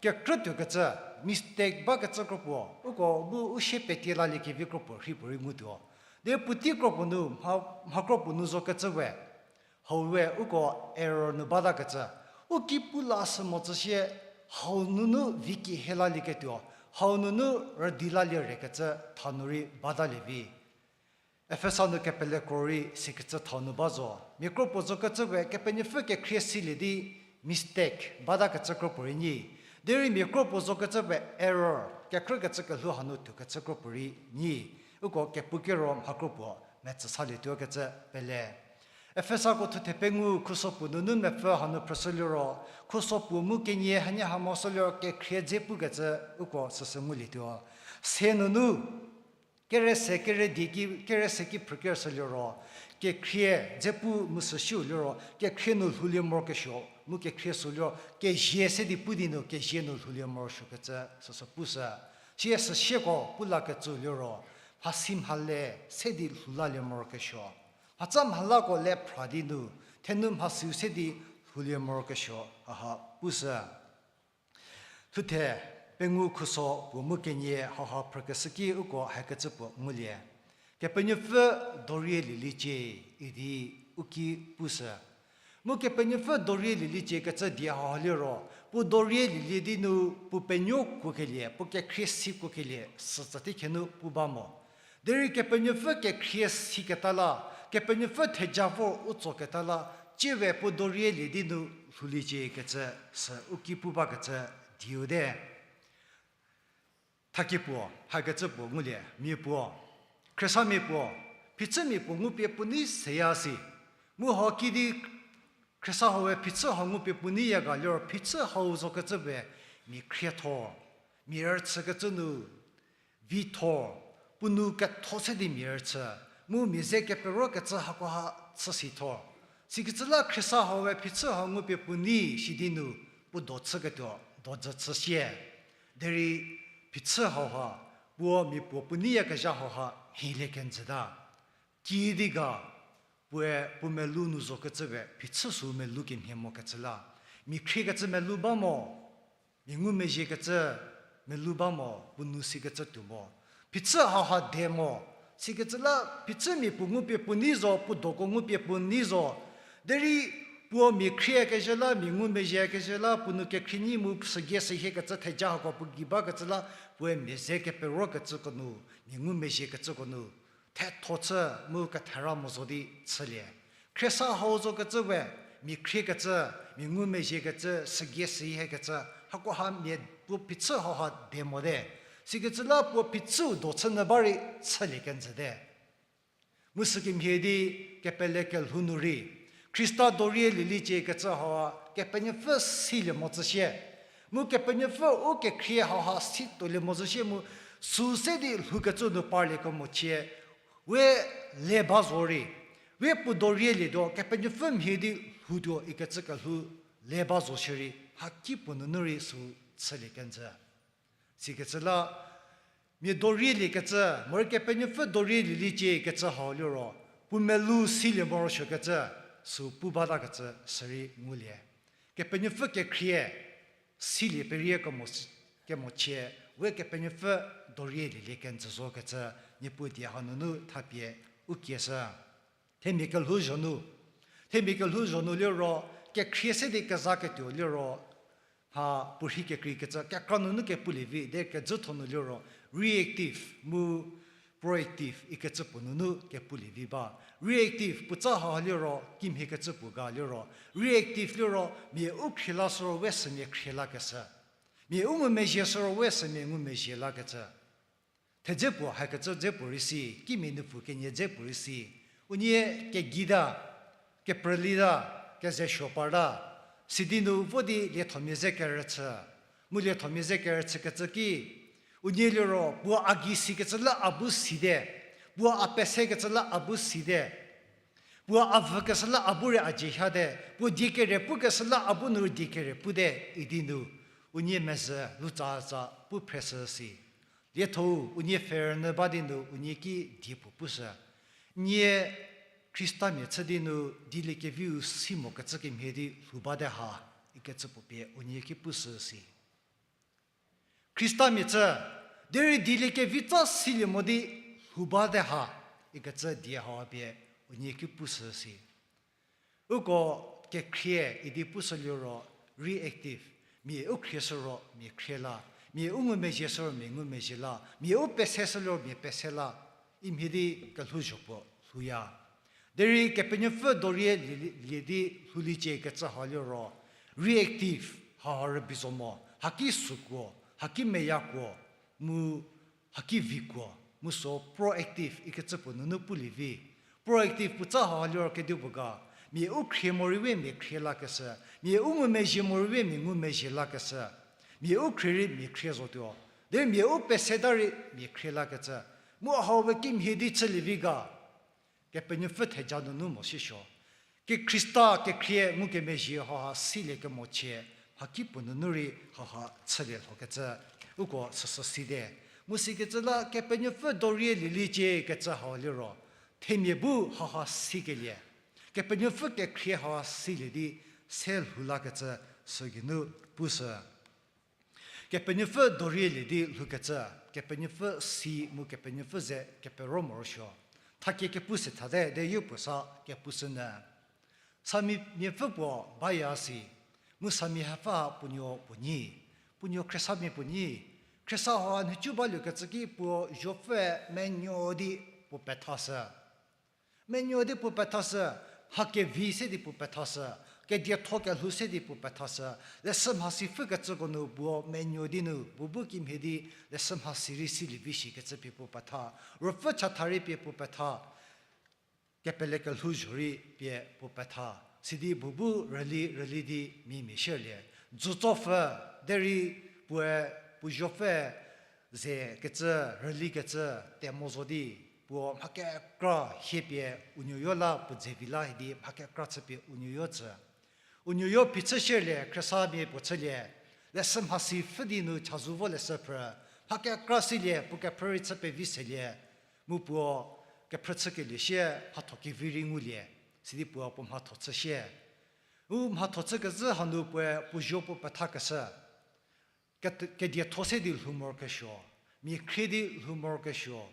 kekrütuokecü, mistake bakecü kro puo, uko bu u sie petie laliekevi kro puo rhi puorei ngutuo. Di puotei kro puo nu, mha, mhakro puo nu zokecü we, hau we uko error nu batakecü, u ki pu la sü mo zhü sie, hau nunu vi ki he lalieketuo, hau nunu rüdi lalie rekecü thanu rei batalie vi. Efesa nu kepele kro rei sikecü thau nu ba zo. Mia kro puo zokecü we Kepenuopfü kekhrie silie di mistake batakecü kro puo rei nyi. Derei mia kro puo zokecü we error, kekrükecü kelhou hanu tuokecü kro puo rei nyi. Uko kepu kero mhakro puo metsü salietuokecü pele. Efesako thuthe pengou khuso puo nunu mepfü hanu phrüshü liro, khuso puo mu kenie hanie ha mo sü liro kekhrie dze pukecü uko süsü ngulietuo. Se nunu, kere se, kere di ki, kere se ki phrü kerüshü liro, kekhrie dze pu mu süsiu liro, kekhrie nu lhoulie morokesuo, mu kekhrie sü liro, kezie se di pu di nu, kezie nu lhoulie morosuokecü süsü pushü. Sie süsieko pu lakecü liro, mhasi mhale se di lhou lalie morokesuo. Mhatsa mhalako le phra di nu, thenu mhasiu se di lhoulie morokesuo, haha pushü. Thuthe, pengou khuso puo mu kenie haha phrükeshü ki uko hakecü puo ngulie. Kepenuopfü dorie lieliecie idi u ki pushü. Mu Kepenuopfü dorie lieliecie kecü die haha liro, puo dorie lielie di nu puo penuo kuokelie, puo kekhrie si kuokelie, sütsa tei khenu pu ba mo. Derei Kepenuopfü kekhrie siketa la, Kepenuopfü theja vor u tsoketa la, tsiewe puo dorie lie di nu lhouliecie kecü sü u ki pu bakecü dieu te. Thakie puo, hakecü puo ngulie, mia puo, Khristamia puo, phichümia puo ngupie puo nei seya si. Mu hau kidi Khrista hau we phichü hau ngupie puo neiya ga liro phichü hau zokecü we mia khriethor, mia rüchükecü nu vithor, puo nou ketho se di mia rüchü, mu mia ze keperokecü hakoha chü sithor. Sikecü la Khrista hau we phichü hau ngupie puo nei sidi nu puo do chüketuo, do jü chü sie. Derei phichü hauha, puo mia puo puo neiyakezha hauha mhielie kenjüta. Kiüdi ga, puoe puo melou nu zokecü we phichü sü melou kemhie mokecü la. Mia khriekecü melou ba mo, mia ngumezhiekecü melou ba mo, puo nou sikecü tuo mo. Phichü hauha de mo, sikecü la phichümia puo ngupie puo nei zo, puo doko ngupie puo nei zo. Derei puo mia khriekezhü la, mia ngumezhiekezhü la, puo nou kekhrie nyi mu sügie sühiekecü theja hako puo gei bakecü la, puoe mia ze keperokecüko nu, mia ngumezhiekecüko nu, thetho chü mu kethera mo zo di chülie. Khrista hau zokecü we, mia khriekecü, mia ngumezhiekecü, sügie sühiekecü, hakoha mia puo phichü hauha de mote. Sikecü la puo phichüu do chü nyü ba rei chülie kenjüte. Mu sükemhie di kepele kelhou nu rei, Khrista dorie lieliecie kecü hauha Kepenuopfü silie mo tsü sie. Mu Kepenuopfü u kekhrie hauha si tuolie mo tsü sie mu sü se di lhoukecü nu parlie kemo chie, we le ba zo rei, we puo dorie lietuo, Kepenuopfü mhie di lhoutuo ikecü kelhou le ba zo shierei, haki puo nunu rei sü chülie kenjü. Sikecü la, mia dorie liekecü, morei Kepenuopfü dorie lieliecie kecü hau liro, puo melou silie morosuokecü, sü pu batakecü sürei ngulie. Kepenuopfü kekhrie, silie perie kemo, kemo chie, we Kepenuopfü dorie lielie kenjü zokecü, Niepuu die hanunu thapie u kieshü. Themia kelhou zho nu, themia kelhou zho nu liro, kekhrie se di kezaketuo liro, mha puorhi kekreikecü kekra nunu kepulie vi, de kejütho nu liro, reactive mu proactive ikecü puo nunu kepulie vi ba. Reactive puotsa hau liro, kimhiekecü puo ga liro, reactive liro, mia u khrie la süro we sümia khrie lakeshü. Mia u ngumezhie süro we sümia ngumezhie lakecü. Thedze puo hakecü dze puo rei si, kimia nupfu kenie dze puo rei si. Unie kegita, keprülita, kezesuo parta, sidi nu vo di liethomia ze kerüchü. Mu liethomia ze kerüchükecü ki, unie liro, puo a gei sikecü la a bu site, puo a pesekecü la a bu site, puo a vükeshü la a bu rei a dzie hiate, puo die kere pukeshü la a bu nu rei die kere pute, idi nu, unie mezhü lutsaza pu phreshü si. Liethou unie pfherünyü ba di nu unie ki die puo pushü. Nie Khristamia chü di nu dieliekeviu si mokecü kemhie di lhou bate ha, ikecü puo pie unie ki pushü si. Khristamia chü, derei dieliekevi tsa silie mo di lhou bate ha, ikecü die hau pie unie ki pushü si. Uko kekhrie idi pushü liro reactive, mia u khrie süro mia khrie la, mia u ngumezhie süro mia ngumezhie la, mia u pese süro mia pese la, imhie di kelhouzho puo lhouya. Derei Kepenuopfü dorie lie, lie di lhouliecie kecü hau liro, reactive hau rübei zo mo, haki sükuo, haki meyakuo, mu haki vikuo, mu so proactive ikecü puo nunu pulie vi. Proactive puotsa hau liro kedipuo ga, mia u khrie morei we mia khrie lakeshü, mia u ngumezhie morei we mia ngumezhie lakeshü, mia u khrie rei mia khrie zotuo, derei mia u peseta rei mia khrie lakecü, mu hau we kimhie di chülievi ga, Kepenuopfü theja nunu mo sisuo. Ki Khrista kekhrie ngukemezhie hauha silie kemochie, mhakipuo nunu rei hauha chülie lhokecü, uko süsü site. Mu sikecü la Kepenuopfü dorie lieliecie kecü hau liro, themia bu hauha sikelie, Kepenuopfü kekhrie hauha silie di se lhou lakecü sügeinu pushü. Kepenuopfü dorielie di lhoukecü, Kepenuopfü si mu Kepenuopfü ze kepero morosuo. Thakie kepu se thate, de yopuo sa kepushünyü. Samiapfü puo baya si, mu samiapfü ha puonuo puo nyi, puonuo khriesamia puo nyi, khriesa hauha nhicu baluokecü ki puo zuopfüe menuo di puo pethashü. Menuo di puo pethashü, mha kevi se di puo pethashü, kedietho kelhou se di puo pethashü, leshü mhasi pfhükecüko nu puo menuo di nu, puo bu kimhie di, leshü mhasi rei silievi shikecü pie puo petha, ruopfü chatha rei pie puo petha, kepele kelhou zho rei pie puo petha, sidi puo bu rüli rüli di mimia shierlie. Dzütsopfü, derei puoe puo zuopfü ze kecü, rüli kecü, temo zo di, puo mha kekra hie pie unuoyo la puo dzevi la idi mha kekra chüpie unuoyo tsü. Unuoyo phichü shierlie, khriesamia puo chülie, leshü mhasi pfhü di nu chazou vo leshü phrü, mha kekra silie, puo kephrü rei chü pevi selie, mu puo kephrü chükelie sie mhatho kevi rei ngulie, sidi puo puo mhatho chü sie. U mhatho chükezhü hanu puoe puo zuo puo pethakeshü. Kedi-, kedietho se di lhou morokesuo, mia khrie di lhou morokesuo,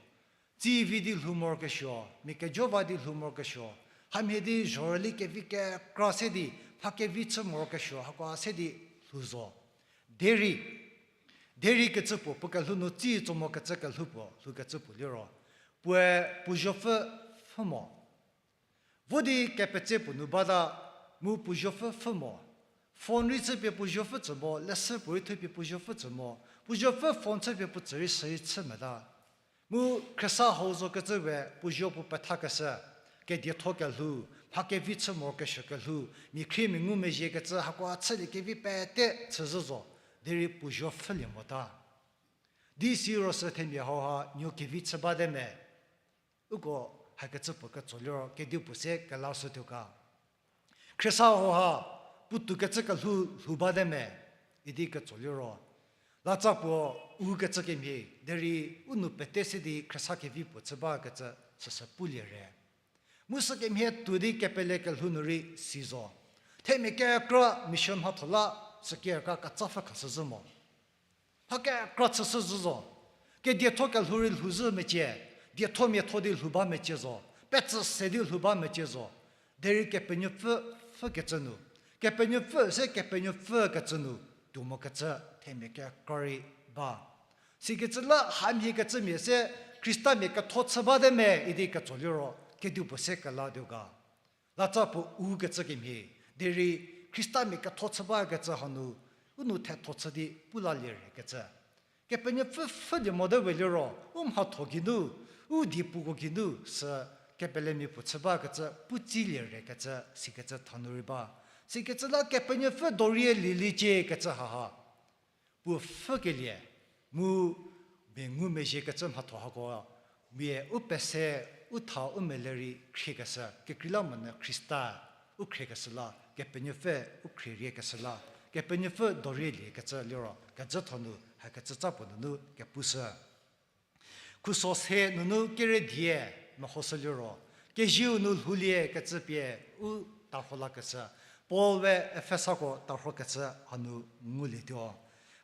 tsivi di lhou morokesuo, mia kejo va di lhou morokesuo, hamhie di zhorüli kevi kekra se di, mha kevi chü morokesuo, hakoha se di lhou zo. Derei, derei kecü puo, puo kelhou nu tsi tso mokecü kelhou puo, lhoukecü puo liro, puoe puo zuopfü pfhü mo. Vo di kepetse puo nu bata, mu puo zuopfü pfhü mo. Phone rei chüpie puo zuopfü tsü mo, leshü puo rei thupie puo zuopfü tsü mo, puo zuopfü phone chüpie puo tsü rei sü rei chü meta. Mu khriesa hau zokecü we puo zuo puo pethakeshü, kedietho kelhou, mha kevi chü morokesuo kelhou, mia khrie mia ngumezhiekecü hakoha chülie kevi pete chüzhü zo, derei puo zuo pfhülie mota. Di siro sü themia hauha nuo kevi chü bate me. Uko hakecü puo ketso liro kedipuo se kelashütuo ga. Khriesa hauha, puotou kecü kelhou lhou bate me, idi ketso liro. Latsa puo u kecü kemhie, derei u nou pete se di khriesa kevi puo chü bakecü süsü pulie re. Mu sükemhie tuo di kepele kelhou nu rei si zo. Themia kekra mission mhatho la, sükekra ketsa pfhü khashüzhü mo. Mha kekra chüshüzhü zo. Kedietho kelhou rei lhouzhü mecie, dietho miatho di lhou ba mecie zo, petsü se di lhou ba mecie zo. Derei Kepenuopfü pfhükecü nu, Kepenuopfü se Kepenuopfü kecü nu, tuo mokecü themia kekra rei ba. Sikecü la hamhie kecümia se Khristamia ketho chü bate me idi ketso liro, kedipuo se kelatuo ga. Latsa puo u kecü kemhie, derei Khristamia ketho chü bakecü hanu, u nou thetho chü di pu lalie re kecü. Kepenuopfü pfhülie mote we liro, u mhatho geinu, u diepuko geinu sü kepelemia puo chü bakecü pu tsilie re kecü, sikecü thanu rei ba. Sikecü la Kepenuopfü dorie lieliecie kecü haha. Puo pfhükelie, mu mia ngumezhiekecü mhatho hako, mia u pese, u tha u mele rei khriekeshü, kekreilamonyü Khrista u khriekeshü la, Kepenuopfü u khrie riekeshü la, Kepenuopfü dorie liekecü liro, kejütho nu, hakecü tsa puo nunu kepushü. Khuso se nunu kere die mehoshü liro, kezieu nu lhoulie kecü pie u tarho lakeshü, Paul we Efesako tarhokecü hanu ngulietuo.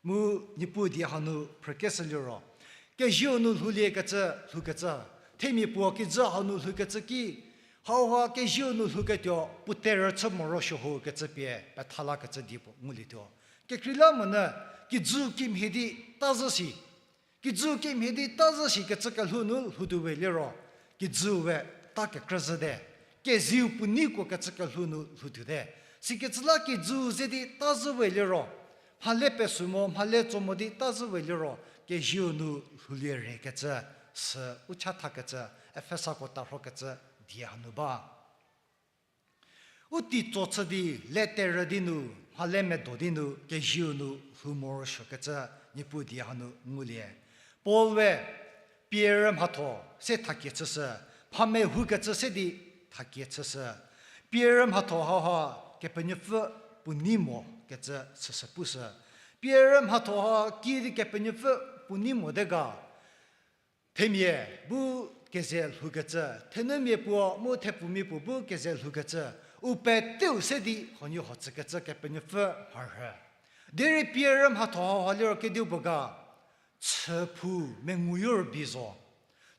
Mu Niepuu die hanu phrükeshü liro, kezieu nu lhoulie kecü lhoukecü, themia puo kijü hau nu lhoukecü ki, hauha kezieu nu lhouketuo puo terhü chü morosuo ho kecü pie petha lakecü die puo ngulietuo. Kekreilamonyü kijü kimhie di tazhü shi. Kijü kimhie di tazhü shikecü kelhou nu lhoutuo we liro, kijü we ta kekrüzhüte, kezieu puo neikuo kecü kelhou nu lhoutuote. Sikecü la kijü ze di tazhü we liro, mhale pesu mo, mhale tso mo di tazhü we liro, kezieu nu lhoulie re kecü, sü u chathakecü, Efesako tarhokecü, die hanu ba. U teitso chü di, le terü di nu, mhale medo di nu, kezieu nu lhou morosuokecü Niepuu die hanu ngulie. Paul we, pie rü mhatho se thakie chüshü, mha mehoukecü se di thakie chüshü. Pie rü mhatho hauha Kepenuopfü puo nei mokecü süsü pushü. Pie rü mhatho ha kiüdi Kepenuopfü puo nei mote ga, themia bu keze lhoukecü, thenumia puo mu thepfumia puo bu keze lhoukecü, u peteu se di huoniehuo tsükecü Kepenuopfü mharhü. Derei pie rü mhatho hauha liro kedipuo ga, chüphou menguyo rübei zo.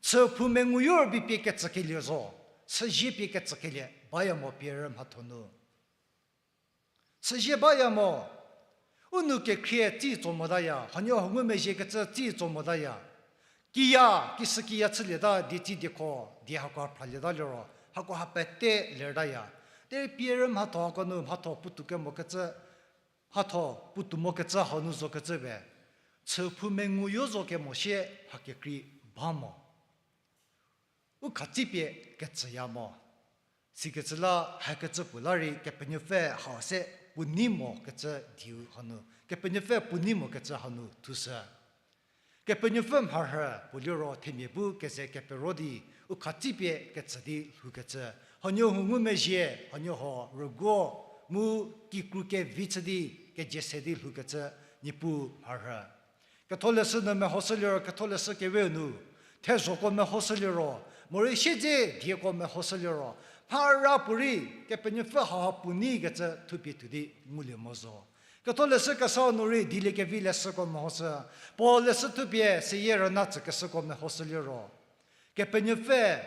Chüphou menguyo rübei pie ketsükelie zo. Chüzie pie ketsükelie baya mo pie rü mhatho nu. Chüzie baya mo. U nou kekhrie tsi tso motaya, huoniehuo ngumezhiekecü tsi tso motaya. Kiya, kishükiya chülieta, dietsi dieko, die hako phralieta liro, hako ha pete lertaya. Derei pie rü mhatho hako nu mhatho puotou kemokecü, mhatho puotou mokecü hau nu zokecü we, chüphou menguyo zo kemo sie mha kekrei ba mo. U khatsipie ketsüya mo. Sikecü la hakecü puo la rei Kepenuopfü hau se puo nei mokecü dieu hanu, Kepenuopfü puo nei mokecü hanu thushü. Kepenuopfü mharhü puo liro themia bu keze kepero di, u khatsipie ketsü di lhoukecü, huoniehuo ngumezhie, huoniehuo rüguo, mu kikru kevi chü di, kejie se di lhoukecü, Niepuu mharhü. Ketholeshü nu mehoshü liro, Ketholeshü kewe nu, thezhoko mehoshü liro, morei siedze dieko mehoshü liro, mhara puorei Kepenuopfü hauha puo neikecü thupie tuo di ngulie mo zo. Ketholeshü kesa nu rei dieliekevi leshüko mehoshü, Paul leshü thupie seyie rüna tsükeshüko mehoshü liro, Kepenuopfü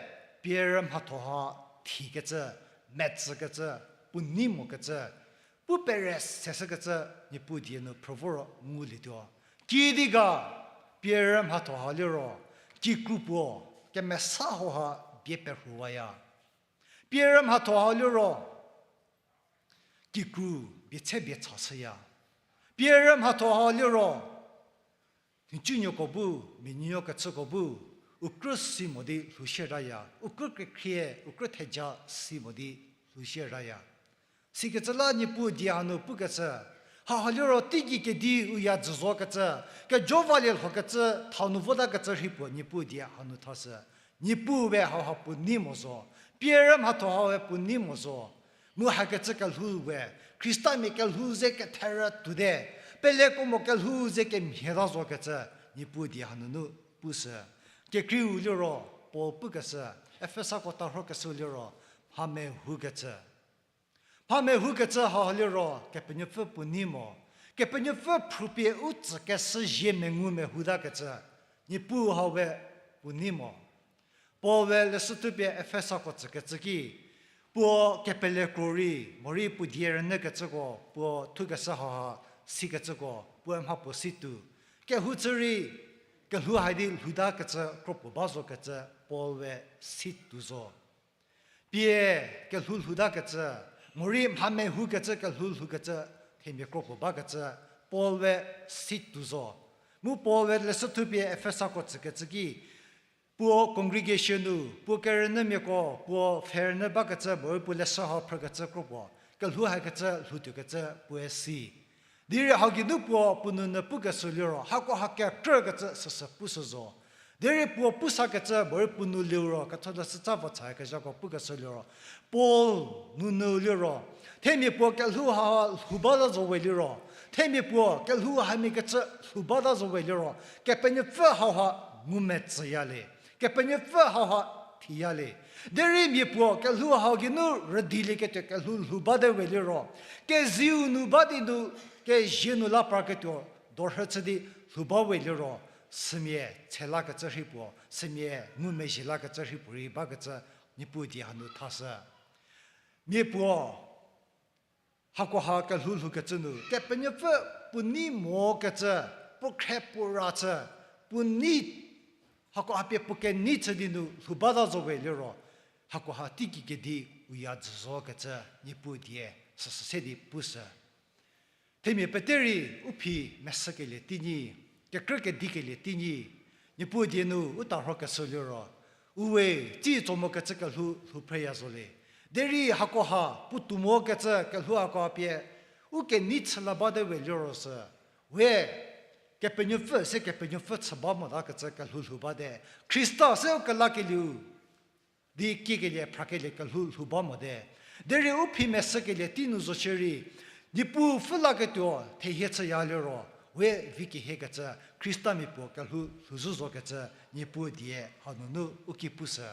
pie rü mhatho ha thikecü, metsükecü, puo nei mokecü, pu pere seshükecü Niepuu die nu phrü voro ngulietuo. Kiüdi ga, pie rü mhatho ha liro, kikru puo, kemesa hauha bie perhuwaya. Pie rü mhatho ha liro, kikru bie tshe bie cha shüya. Pie rü mhatho ha liro, nhicunuoko bu, mia nuonuo kechüko bu, u krü si mo di lhoushieraya, u krü kekhrie, u krü theja si mo di lhoushieraya. Sikecü la Niepuu die hanu pukecü, haha liro teigei kedi u ya dzü zokecü, kejovalie lhokecü, thau nu votakecü rhei puo Niepuu die hanu thashü. Niepuu we hauha puo nei mo zo, pie rü mhatho ha we puo nei mo zo. Mu hakecü kelhou we, Khristamia kelhou ze ketherü tuote, peleko mo kelhou ze kemhieta zokecü, Niepuu die hanunu pushü. Kekreiu liro, Paul pukeshü, Efesako tarhokeshü liro, mha mehoukecü. Mha mehoukecü hau liro, Kepenuopfü puo nei mo. Kepenuopfü phrüpie u tsükeshü zie mengu mehoutakecü, Niepuu hau we puo nei mo. Paul we leshü thupie Efesako tsükecü ki, puo kepele kro rei, morei puo die rünyükecüko, puo thukeshü hauha sikecüko, puoe mha puo si tuo. Kehou chü rei, kelhou hai di lhoutakecü kropuo ba zokecü, Paul we si tuo zo. Pie kelhou lhoutakecü, morei mha mehoukecü kelhou lhoukecü, themia kropuo bakecü, Paul we si tuo zo. Mu Paul we leshü thupie Efesako tsükecü ki, puo congregation nu, puo kerünyümiako, puo pfherünyü bakecü, morei puo leshü hau phrükecü kropuo, kelhou hakecü lhoutuokecü puoe si. Derei hau geinu puo puo nounyü pukeshü liro, hako ha kekrükecü süsü pushü zo. Derei puo pusakecü morei puo nou liro, ketholeshü tsa va chayakezhako pukeshü liro, Paul nounyü liro, themia puo kelhou ha lhou bata zo we liro, themia puo kelhou hamia kecü lhou bata zo we liro, Kepenuopfü hauha ngumetsüya le. Kepenuopfü hauha thiya le. Derei mia puo kelhou hau geinu rüdilieketuo kelhou lhou bate we liro, kezieu nu ba di nu, kezie nu la parketuo dorhü chü di lhou ba we liro, sümia tshelakecü rhei puo, sümia ngumezhie lakecü rhei puo rei bakecü Niepuu die hanu thashü. Mia puo hako ha kelhou lhoukecü nu, Kepenuopfü puo nei mokecü, puo khre puo ra chü, puo nei, hako ha pie puo kenei chü di nu lhou bata zo we liro, hako ha teigei kedi u ya dzü zokecü Niepuu die süsü se di pushü. Themia pete rei u phi mesükelie teinyi, kekrü kedikelie teinyi, Niepuu die nu u tarhokeshü liro, Uwe, tsi tso mokecü kelhou lhou phreya zo le. Derei hakoha, puotou mokecü kelhou hakoha pie, u kenei chü la bate we liro sü. We, Kepenuopfü se Kepenuopfü chü ba motakecü kelhou lhou bate. Khrista se u kelakelieu di kiekelie phrakelie kelhou lhou ba mote. Derei u phi meshükelie tei nu zo shierei, Niepuu pfhü laketuo thehie chüya liro, we vi kehiekecü, Khristamia puo kelhou lhouzhü zokecü, Niepuu die hanunu u ki pushü.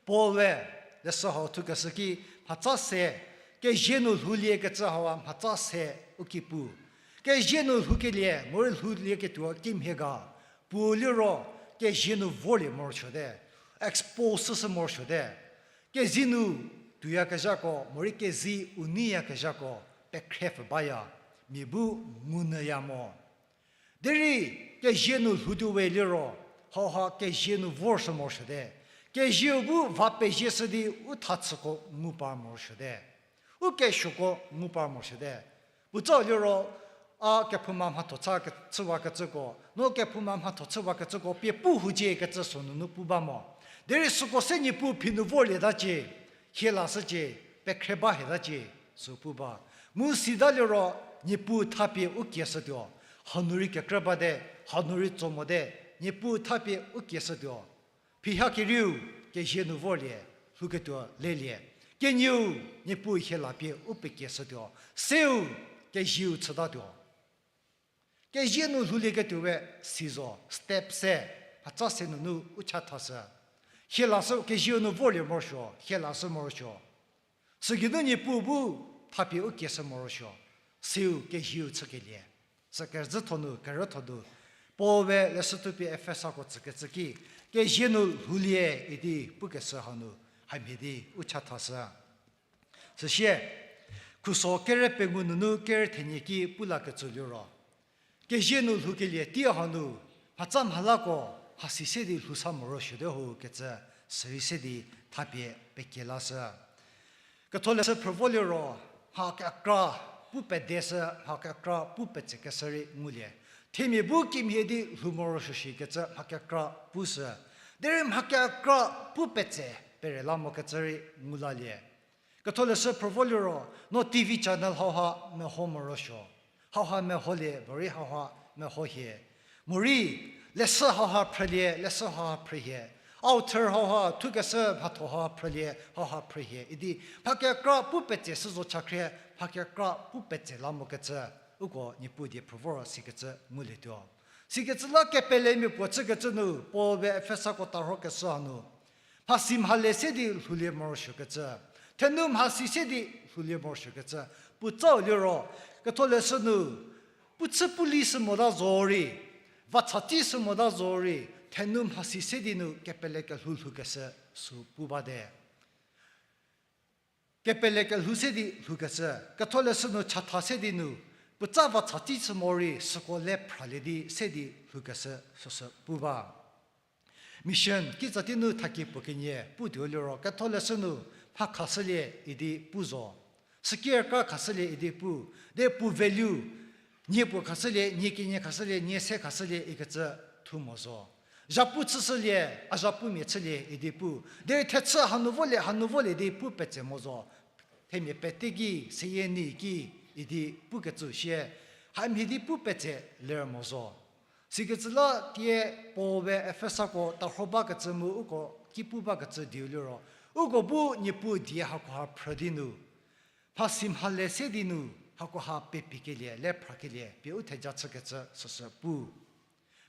Paul-e leshü hau thukeshü ki mhatsa se, kezie nu lhouliekecü hau mhatsa se u ki pu. Kezie nu lhoukelie, morei lhoulieketuo kimhie ga, puo liro, kezie nu vorlie morosuote, expose shü morosuote. Kezie nu tuoyakezhako, morei kezie u neiyakezhako, pekhre pfü baya, mia bu ngunyüya mo. Derei, kezie nu lhoutuo we liro, hauha kezie nu vorshü morosuote. Kezieu bu va pezie shü di u thachüko ngu par morosuote. U kesuoko ngu par morosuote. Puotsau liro, a kephouma mhatho chü ke-, chüwakecüko, no kephouma mhatho chüwakecüko pie pu hucie kecü sünunu pu ba mo. Derei süko se Niepuu phi nu vorlietacie, hie lashücie, pekhre ba hietacie, sü pu ba. Mu sita liro, Niepuu thapie u kieshütuo, hanu rei kekrü bate, hanu rei tso mote, Niepuu thapie u kieshütuo. Phiha kerieu, kezie nu vorlie, lhouketuo lelie. Kenieu, Niepuu hie la pie u pekieshütuo, seu, kezieu chütatuo. Kezie nu lhoulieketuowe si zo, step se, mhatsa se nunu u chathashü. Hie lashü kezieu nu vorlie morosuo, hie lashü morosuo. Sügeinu Niepuu bu thapie u kieshü morosuo, seu kezieu chükelie. Sü kezhütho nu, kerütho nu, Paul-e leshü thupie Efesako tsükecü ki, kezie nu lhoulie idi pukeshü hanu, hamhie di u chathashü. Süsie, khuso kere pengou nunu kere thenie ki pu lakecü liro, kezie nu lhoukelie tei hanu, mhatsa mhalako, mhasi se di lhou sa morosuote ho kecü, sürei se di thapie pekie lashü. Ketholeshü phrü vo liro, mha kekra pu pedeshü, mha kekra pu petsekeshü rei ngulie. Themia bu kimhie di lhou morosuo shikecü mha kekra pushü. Derei mha kekra pu petse pere la mokecü rei ngu lalie. Ketholeshü phrü vo liro, no T V channel hauha meho morosuo. Hauha meholie, morei hauha meho hie. Morei, leshü hauha phrülie, leshü hauha phrühie. Author hauha, thukeshü mhatho hauha phrülie, hauha phrühie. Idi, mha kekra pu petse shü zo chakhrie, mha kekra pu petse la mokecü, uko Niepuu die phrü vo ro sikecü ngulietuo. Sikecü la kepelemia puo chükecü nu, Paul-e Efesako tarhokeshü hanu, mhasi mhale se di lhoulie morosuokecü, thenu mhasi se di lhoulie morosuokecü, puotsau liro, ketholeshü nu, pu chü pu li shü mota zorei, vacha tei shü mota zorei, thenu mhasi se di nu kepele kelhou lhoukeshü sü pu bate. Kepele kelhou se di lhoukeshü, ketholeshü nu chatha se di nu, puotsa vacha tei shü morei süko le phralie di se di lhoukeshü süsü pu ba. Mission, kitsa tei nu thakie puo kenie, putuo liro, ketholeshü nu, mha khashülie idi pu zo. Süki rükra khashülie idi pu, de puo value, nie puo khashülie, nie kenie khashülie, nie se khashülie ikecü thu mo zo. Zhapu chüshülie, a zhapumia chülie idi pu, derei thechü hanu volie, hanu volie di pu petse mo zo. Themia pete ki, seyie ni ki, idi pukecü sie, hamhie di pu petse ler mo zo. Sikecü la tie Paul-e Efesako tarho bakecü mu uko ki pu bakecü dieu liro, uko bu Niepuu die hakoha phrü di nu, mhasi mhale se di nu, hakoha pepikelie, le phrakelie, pie u theja chükecü süsü pu.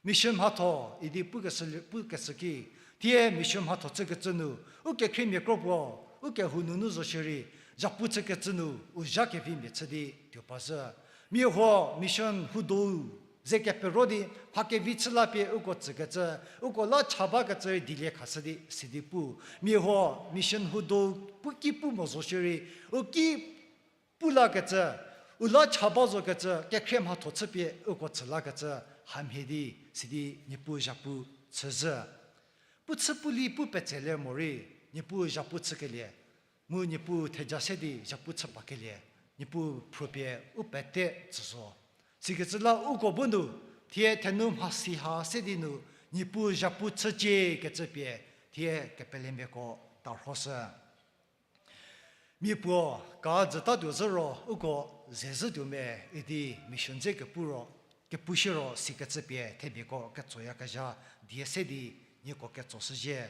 Mission mhatho idi pukeshü, pukeshü ki, tie mission mhatho chükecü nu, u kekhriemia kro puo, u kehou nunu zo shierei, zhapu chükecü nu, u zha kevimia chü di tuo pa zhü. Mia huo mission huo dou ze kepero di mha kevi chü la pie uko tsükecü, uko la cha bakecü rei dilie khashü di sidi pu. Mia huo mission huo dou pu ki pu mo zo shierei, u ki pu lakecü, u la cha ba zokecü, kekhrie mhatho chüpie uko tsü lakecü, hamhie di sidi Niepuu zhapu chü zhü. Pu chü pu li pu petse le morei, Niepuu zhapu chükelie, mu Niepuu theja se di zhapu chü pakelie, Niepuu phrüpie u pete tsü zo. Sikecü la uko bu nu, thie thenu mhasi ha se di nu, Niepuu zhapu chücie kecü pie, thie kepelemiako tarhoshü. Mia puo ka dzütatuo zhü ro uko zezhütuo me idi mission dze kepu ro, kepushü ro sikecü pie themiako ketsoyakezha die se di nieko ketsoshüzhie.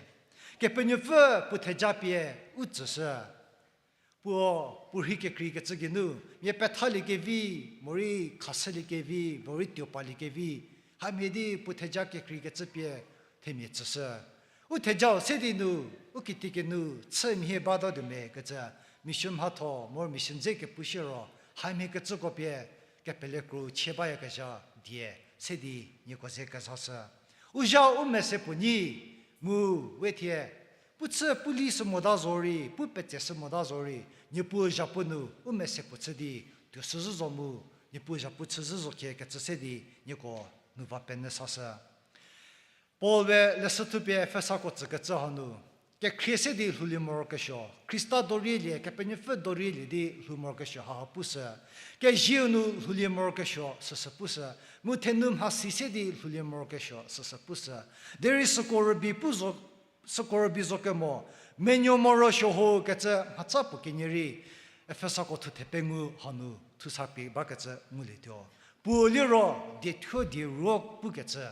Kepenuopfü puo theja pie u tsüshü. Puo, puo rhei kekreikecü geinu, mia pethaliekevi, morei khashüliekevi, morei tuopaliekevi, hamhie di puo theja kekreikecü pie themia tsüshü. U thejau se di nu, u kitikinu chü mhie batatuo me kecü, mission mhatho, morei mission dze kepushü ro, hamhie kecüko pie, kepele kro chie bayakezha die se di nieko ze kezhashü. U zha u mese puo nyi, mu we thie, pu chü pu li sü mota zorei, pu petse sü mota zorei, Niepuu zhapu nu u mese puo chü di tuo shüzhü zo mu, Niepuu zhapu chüzhü zo khie kecü se di nieko nu va penyü sashü. Paul we leshü thupie Efesako tsükecü hanu, kekhrie se di lhoulie morokesuo, Khrista dorielie, Kepenuopfü dorielie di lhou morokesuo haha pushü, kezieu nu lhoulie morokesuo süsü pushü, mu thenu mhasi se di lhoulie morokesuo süsü pushü, derei süko rübei pu zo, süko rübei zo kemo, menuo morosuo ho kecü mhatsa puo kenie rei, Efesako thuthe pengou hanu thusa pie bakecü ngulietuo. Puo liro, diethuo dieruo pukecü.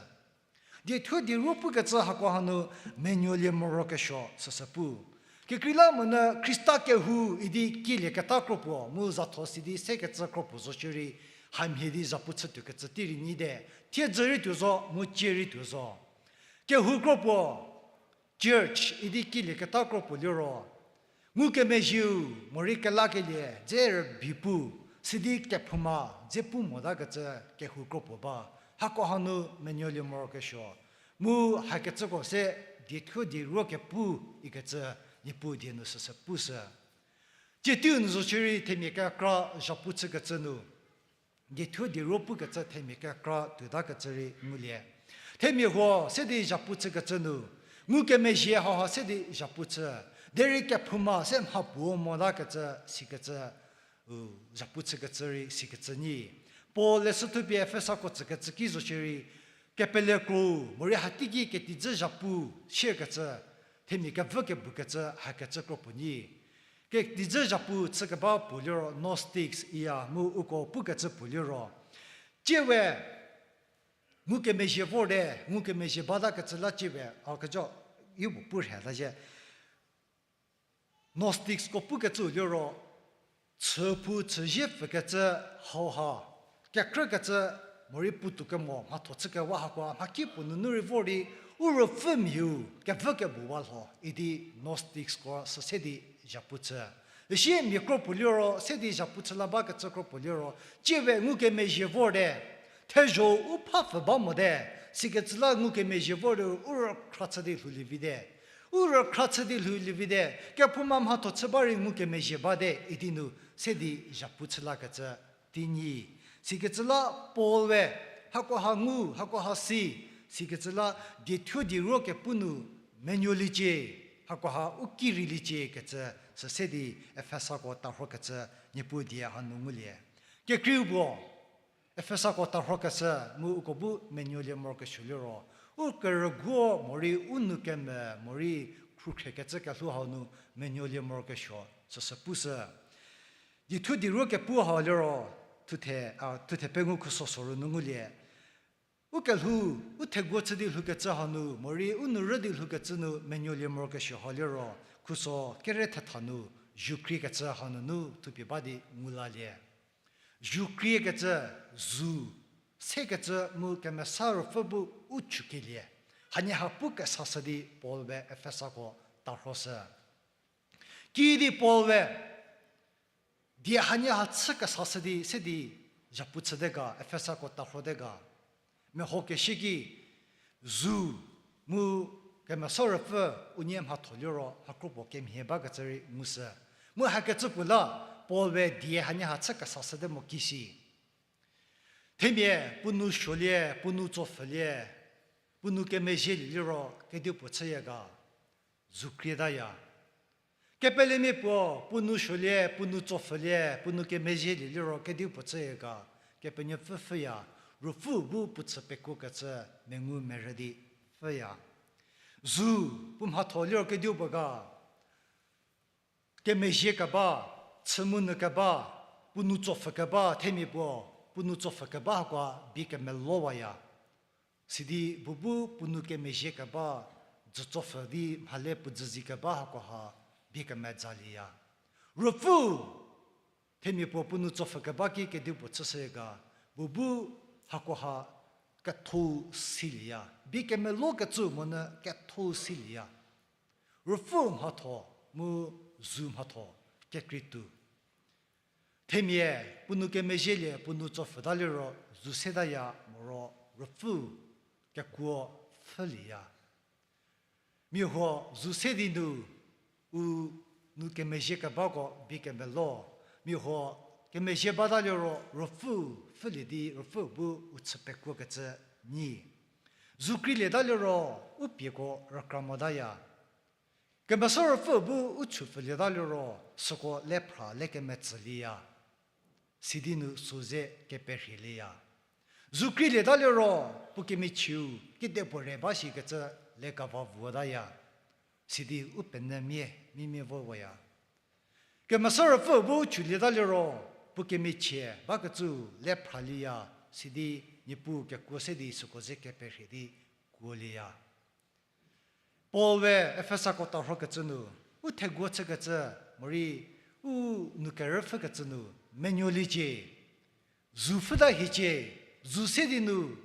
Diethuo dieruo pukecü hako hanu menuolie morokesuo süsü pu. Kekreilamonyü Khrista kehou idi kielieketa kro puo, mu zatho sidi sekecü kro puo zo shierei, hamhie di zhapu chütuokecü tei rei nyite, thiedzü rei tuo zo, mu cie rei tuo zo. Kehou kro puo, church idi kielieketa kro puo liro, ngukemezhieu, morei kelakelie, dze rübei pu, sidi kephouma, dze pu motakecü kehou kro puo ba, hako hanu menuolie morokesuo, mu hakecüko se diethuo dieruo kepu ikecü Niepuu die nu süsü pushü. Tsie teiu nu zo shierei themia kekra zhapu chükecü nu, diethuo dieruo pukecü themia kekra tuotakecü rei ngulie. Themia huo se di zhapu chükecü nu, ngukemezhie hauha se di zhapu chü, derei kephouma se mhapuo motakecü sikecü, u, zhapu chükecü rei sikecü nyi. Paul leshü thupie Efesako tsükecü ki zo shierei, kepele kro, morei hateiki ketidzü zhapu shikecü, themia kevü kebukecü hakecü kro puo nyi. Ketidzü zhapu chükeba puo liro Gnostics iya mu uko pukecü puo liro, tsie we, ngukemezhie vorte, ngukemezhie batakecü la tsie we, a kejo, i puo pu rheta zhie. Gnosticsko pukecü liro, chüphou chüzie pfükecü hauha, kekrükecü morei puotou kemo mhatho chükewa hakoa mhaki puo nunu rei vor di, u ruopfü mhiu kevü kebuwa lho idi Gnostics kro sü se di zhapu chü. Üsie mia kro puo liro se di zhapu chü la bakecü kro puo liro, tsie we ngukemezhie vorte, thezho u phapfü ba mote, sikecü la ngukemezhie vorte, u rükhra chü di lhoulievite. U rükhra chü di lhoulievite, kephouma mhatho chü ba rei ngukemezhie bate idi nu se di zhapu chü lakecü tei nyi. Sikecü la Paul we, hakoha ngu, hakoha si, sikecü la diethuo dieruo kepu nu menuoliecie, hakoha u ki reiliecie kecü, sü se di Efesako tarhokecü Niepuu die hanu ngulie. Kekreiu puo, Efesako tarhokeshü mu uko bu menuolie morokesuo liro, u kerüguo morei u nou keme morei khrukhrekecü kelhou hau nu menuolie morokesuo süsü pushü. Diethuo dieruo kepu hau liro, thuthe, a, thuthe pengou khuso soru nu ngulie. U kelhou, u theguo chü di lhoukecü hanu, morei u nou rü di lhoukecü nu menuolie morokesuo hau liro, khuso kere thetha nu, zu kriekecü hanunu thupie ba di ngu lalie. Zu kriekecü, zu, sekecü mu Kemesa Ruopfü bu u chükelie. Hanie ha pu kesashü di Paul we Efesako tarhoshü. Kiüdi Paul we, die hanie ha chü kesashü di, se di, zhapu chüte ga, Efesako tarhote ga. Mehokeshü ki, zu, mu Kemesa Ruopfü unie mhatho liro, mha kro puo kemhie bakecü rei ngushü. Mu hakecü puo la, Paul we die hanie ha chü kesashüte mo kisi. Themia, puo nou suolie, puo nou tsopfhülie, puo nou kemezhielie liro, kedipuo chüya ga, zu krietaya. Kepelemia puo, puo nou suolie, puo nou tsopfhülie, puo nou kemezhielie liro, kedipuo chüya ga, Kepenuopfü pfhüya, Ruopfü bu puo chü pekuokecü, mengu merü di pfhüya. Zu, puo mhatho liro kedipuo ga, kemezhie keba, chü mu nyü keba, puo nou tsopfü keba, themia puo, puo nou tsopfü keba hakoa bie kemelowaya. Sidi puo bu puo nou kemezhie keba, dzü tsopfü di mhale puo dzüzi keba hakoha bie kemezalieya. Ruopfü, themia puo puo nou tsopfü keba ki kedipuo chüshü ga, puo bu hakoha ketho silieya. Bie kemelokecü monyü ketho silieya. Ruopfü mhatho mu zu mhatho kekreituo. Themia puo nou kemezhielie puo nou tsopfü ta liro zu setaya moro ruopfü kekuo pfhülieya. Mia huo zu se di nu u nou kemezhie kebako bie kemelo, mia huo kemezhie bata liro ruopfü pfhülie di ruopfü bu u chü pekuokecü nyi. Zu kreilieta liro u pieko rükra motaya. Kemesa Ruopfü bu u chupfülieta liro süko le phra le kemetsülieya. Sidi nu sü ze keperhielieya. Zu kreilieta liro puo kemichieu kidepuo re ba shikecü le kava vuotaya. Sidi u penyümia mimia voya. Kemesa Ruopfü bu u chulieta liro puo kemichie bakecü le phralieya, sidi Niepuu kekuo se di süko ze keperhie di kuolieya. Paul we Efesako tarhokecü nu, u theguo chükecü, morei u nou kerüpfhükecü nu, menuoliecie, zu pfhüta hiecie, zu se di nu,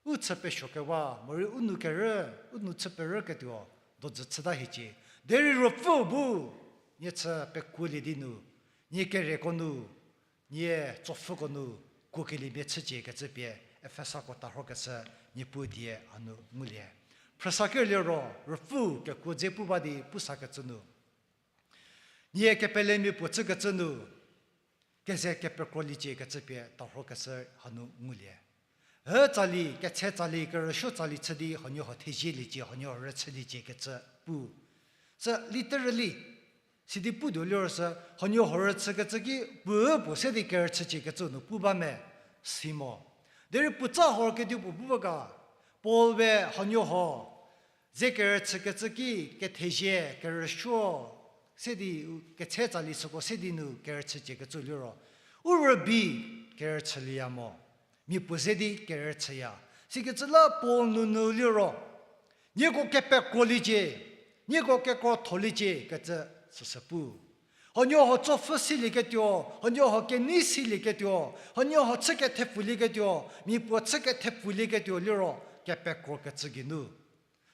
u chü pesuokewa, morei u nou kerü, u nou chü perüketuo, dojü chüta hiecie. Derei Ruopfü bu, nie chü pekuolie di nu, nie kereko nu, nie tsopfhüko nu, kuokeliemia chücie kecü pie, Efesako tarhokecü, Niepuu die hanu ngulie. Phrüsa kerliro, Ruopfü kekuo dze pu ba di pusakecü nu. Nie kepelemia puo chükecü nu, keze kepekroliecie kecü pie tarhokecü hanu ngulie. Hü tsali, ketse tsali, kerüsuo tsali chü di huoniehuo thezieliecie, huoniehuo rüchüliecie kecü pu. Sü literally, sidi putuo liro sü, huoniehuo rüchükecü ki puo puo se di kerüchücie kecü nu pu ba me, si mo. Derei puotsa hor kedipuo pu ba ga, Paul we huoniehuo, ze kerüchükecü ki kethezie, kerüsuo, se di u ketse tsali süko se di nu kerüchücie kecü liro, u rübei kerüchülieya mo, mia puo ze di kerüchüya. Sikecü la Paul nunu liro, nieko kepekroliecie, nieko kekrotholiecie kecü süsü pu. Huoniehuo tsopfhü silieketuo, huoniehuo kenei silieketuo, huoniehuo chü kethepfulieketuo, mia puo chü kethepfulieketuo liro kepekrokecü geinu.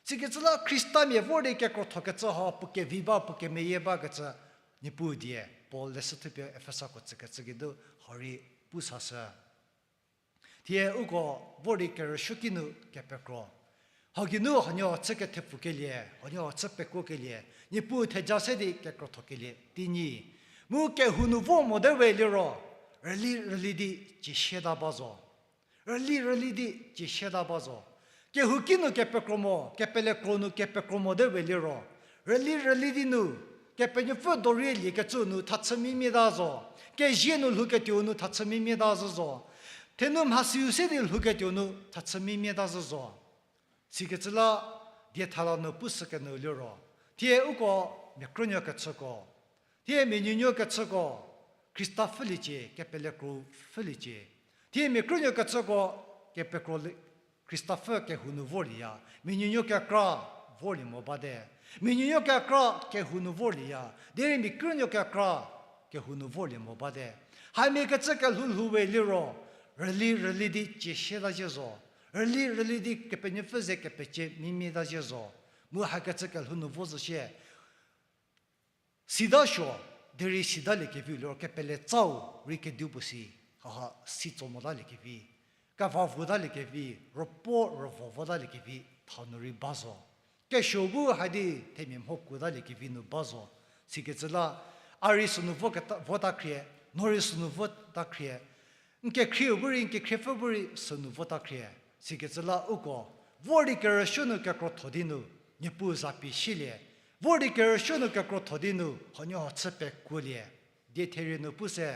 Sikecü la Khristamia vor di kekrothokecü hau puo kevi ba, puo kemeyie bakecü, Niepuu die Paul leshü thupie Efesako tsükecü geinu hau rei pu sashü. Thie uko vor di kerüsuoki nu kepekro. Hau geinu huoniehuo chü kethepfukelie, huoniehuo chü pekuokelie, Niepuu theja se di kekrothokelie, teinyi. Mu kehou nu vo mote we liro, rüli rüli di ciesieta ba zo. Rüli rüli di ciesieta ba zo. Kehouki nu kepekro mo, kepelekro nu kepekro mote we liro, rüli rüli di nu, Kepenuopfü dorie liekecü nu thachü mimieta zo. Kezie nu lhouketuo nu thachü mimieta zhü zo. Thenu mhasiu se di lhouketuo nu thachü mimieta zhü zo. Sikecü la diethala nu pushükenyü liro, thie uko mia krünuo kechüko, thie mia nuonuo kechüko, Khrista pfhüliecie, kepelekro pfhüliecie. Thie mia krünuo kechüko, kepekro li-, Khrista pfhü kehou nu vorlieya, mia nuonuo kekra vorlie mo bate. Mia nuonuo kekra kehou nu vorlieya, derei mia krünuo kekra kehou nu vorlie mo bate. Hamia kecü kelhou lhou we liro, rüli rüli di ciesieta zhie zo. Rüli rüli di Kepenuopfü ze kepecie mimieta zhie zo. Mu hakecü kelhou nu vo zo shie. Sita suo, derei sitaliekevi liro kepele tsau rei kedipuo si, haha si tso motaliekevi, kevavütaliekevi, rüpuo rüvo votaliekevi, thau nu rei ba zo. Kesuo bu hadi themia mho kuotaliekevi nu ba zo. Sikecü la, a rei sünu vo keta, vota khrie, no rei sünu vota khrie, n kekhrieu bu rei, n kekhriepfü bu rei sünu vota khrie. Sikecü la uko, vor di kerüsuo nu kekrotho di nu, Niepuu za pie silie. Vor di kerüsuo nu kekrotho di nu, huoniehuo chü pekuolie. Die therie nu pu se,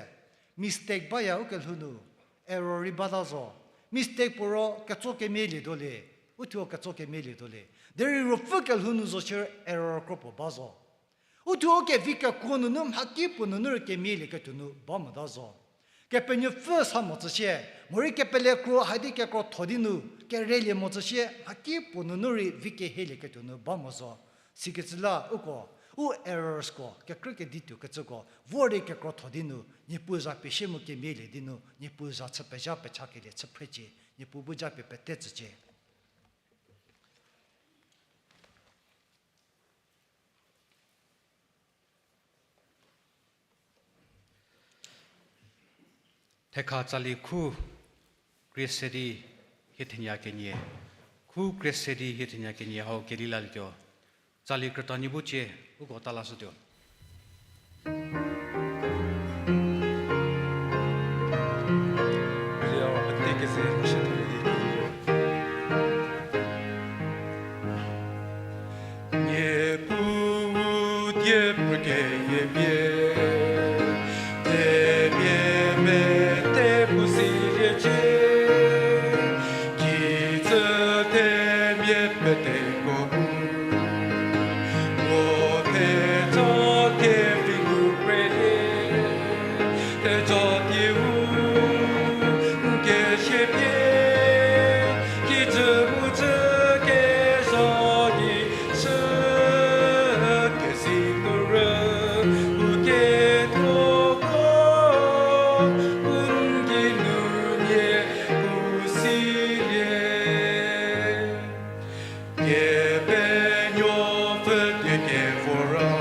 mistake baya ukelhou nu, error rei bata zo. Mistake puo ro ketso kemie lietuo le, uthuo ketso kemie lietuo le. Derei ruopfü kelhou nu zo shierei error kro puo ba zo. Uthuo kevi kekuo nunu mhakipuo nunu rei kemialieketuo nu ba mota zo. Kepenuopfü sa mo tsü shie, morei kepele kro haidi kekrotho di nu, kerelie mo tsü shie, mhakipuo nunu rei vi kehielieketuo nu ba mo zo. Sikecü la uko, u errorsko, kekrükedi tuokecüko, vor di kekrotho di nu, Niepuu za pie shie mu kemialie di nu, Niepuu za chü pezha pechakelie chü phrecie, Niepuu bu japie pete tsücie. Thekha tsali khu krie se di hie thenie kenie, khu krie se di hie thenie kenie hau kelilalietuo. Tsali krüta nie bu cie, uko ta lashütuo. Niepuu die phrükeyie pie, themia mete pu siliecie, kijü themia peteko bu, puo theja kevi ngu prelie, theja dieu n kesie pie, kijü mu cü kezha di shü kesi nu rü, u kethuoko, u n geinu nie pu silie. Kepenuopfü die kevor ra,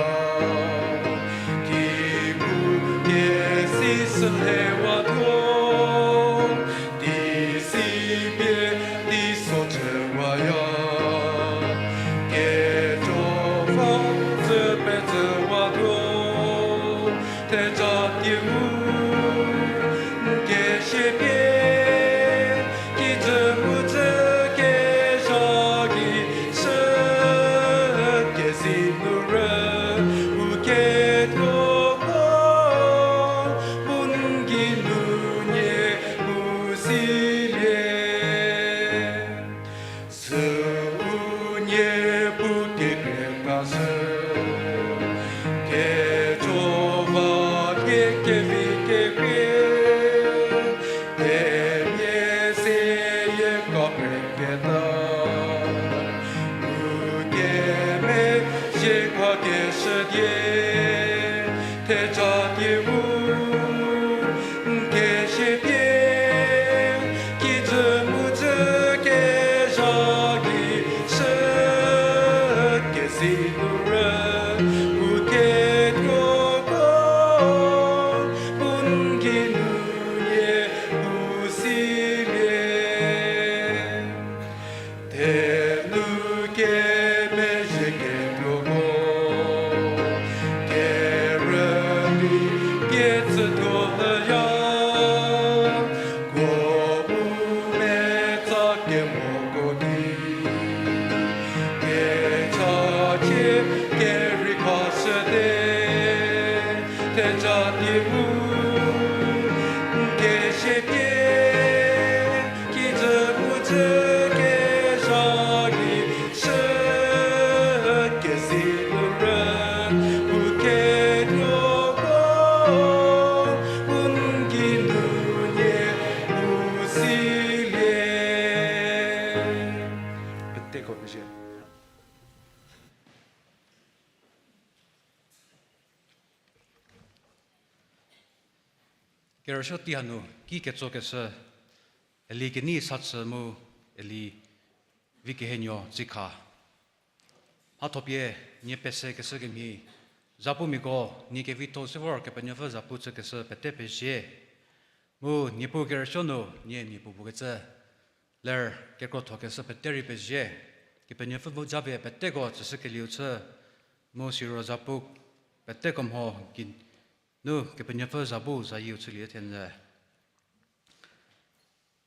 kikru kesi sü lhewatuo, di si pie di so chüwaya, kejo va zü petsüwatuo, theja dieu n kesie pie, kijü mu cü kezha di shü kesi nu rü, u kethuoko, u n geinu nie pu silie. Süu Niepuu kekrie kashü, kejo va die kevi kekrie, themia seyie khapreketa, u kemezhie khakeshü die, theja dieu n kesie pie, kijü mu cü kezha di shü kesi nu rü, u kethuoko, u n geinu nie pu silie. Thenu kemezhie ketuoko, kerüli pie tsütuo lhüya, kuo bu metsa kemoko ki, kechachie kerei khashüte, theja dieu n kesie pie, kijü mu cü kezha di shü kesi nu rü, u kethuoko, u n geinu nie pu silie. Peteko pezie. Kerüsuo tei hanu ki ketsokeshü, Eli kenei sa chü mu Eli Vikehenuo Tsikha. Mhathopie nie pesekeshü kemhie, zapumiako nie kevitho se vor Kepenuopfü zapu chükeshü pete pezie. Mu Niepuu kerüsuo nu nie mia puopuo kecü ler kekrothokeshü pete rei pezie. Kepenuopfü bu japie peteko tsüshükelieu chü, mu siro zapu peteko mho gei nu Kepenuopfü za bu zayieu chülie thenyü.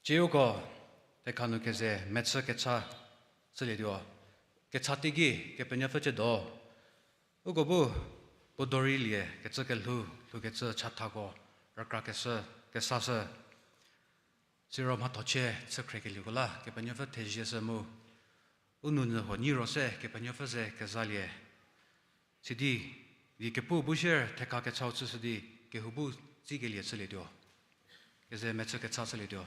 Tsieuko, thekha nu keze mechü kecha chülietuo, kecha teiki Kepenuopfü tsiedo. Uko bu puo dorei lie kecü kelhou, lhoukecü chathako rükrakeshü, kesashü. Siro mhathochie chükhriekeliekola Kepenuopfü thezieshü mu U nounyü huo nyi ro se Kepenuopfü ze kezalie. Sidi, di kepu bu shier thekha kechau chüshü di, kehou bu tsikelie chülietuo. Keze mechü kecha chülietuo.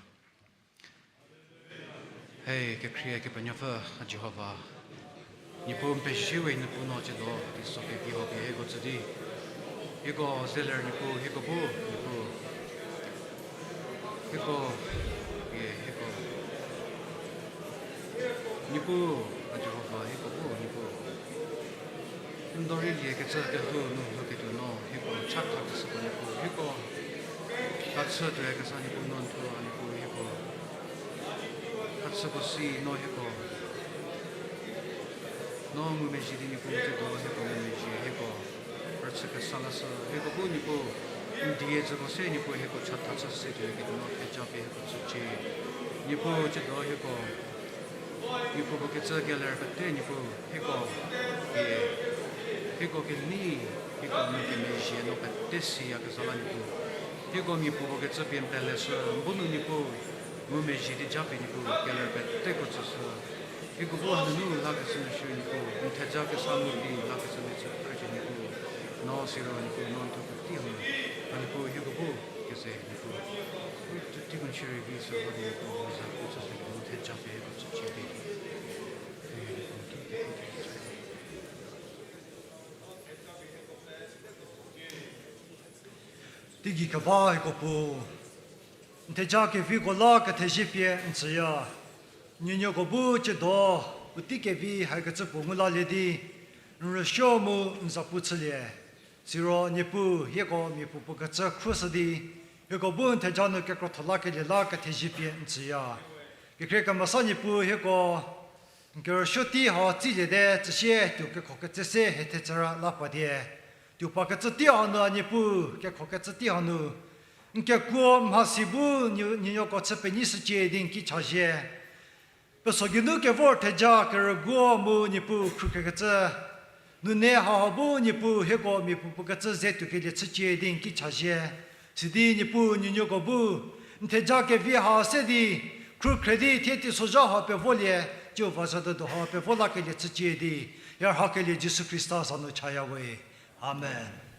He, kekhrie Kepenuopfü, a Jihova. Niepuu n pezie we, Niepuu no tsiedo, teiso kevi hau pie hieko tsü di. Hieko zeler Niepuu, hieko bu, Niepuu. Hieko, pie, hieko. Niepuu, a Jihova, hieko bu, Niepuu. N dorei lie kecü kehou nu lhouketuo no, hieko chatha keshüko Niepuu, hieko. Thachü tuoe kesa Niepuu no n thuo a Niepuu hieko. Thachüko si no hieko. No ngumezhie di Niepuu tsiedo hieko ngumezhie hieko. Rüchü kesa lashü hieko bu Niepuu. N die tsüko se Niepuu hieko chatha chü se tuoe ketuo no theja pie hieko tsücie. Niepuu tsiedo hieko. Niepuu puo kecü keler pete Niepuu, hieko pie, hieko kenei, hieko nu kemezhie no pete siyakezha la Niepuu. Hieko mia puo puo kecü pie n peleshü, n bu nu Niepuu, ngumezhie di japie Niepuu, keler peteko tsüshü. Hieko bu hanunu lakeshü nu shierei Niepuu, n theja kesa nu di lakeshü nu chü phrücie Niepuu. No siro Niepuu, no n thuo puotei hanu, a Niepuu hieko bu, keze Niepuu. Teiko n shierei vi sü ho di Niepuu, za pu chüshü Niepuu, n theja pie hieko tsücie di. Teigei keba hieko Puo, n theja keviko la kethezie pie n tsüya. Nuonuoko bu tsiedo, puotei kevi hakecü puo ngu lalie di, n rüsuo mu n za pu chülie. Siro Niepuu hieko mia puo puo kecü khruoshü di, hieko bu n theja nu kekrotho lakelie la kethezie pie n tsüya. Kekhrie kemesa Niepuu hieko, n kerüsuo tei hau tsiliete, tsüsie tuo kekhokecü se hie thechüra la pa die. Tuo pa kecü tei hanu a Niepuu, kekhokecü tei hanu. N kekuo mhasi bu nuonuoko chü penyishücie di n ki chazhie. Peso geinu kevor theja kerüguo mu Niepuu khrukhrekecü. Nune hauha bu Niepuu hieko mia puo puo kecü ze tuokelie chücie di n ki chazhie. Sidi Niepuu nuonuoko bu, n theja kevi ha se di, khrukhre di thie teisozha ha pevolie, Jihova zadodo ha pevo lakelie chücie di, hie rhakelie Jisu Khrista za nu chaya we. Amen.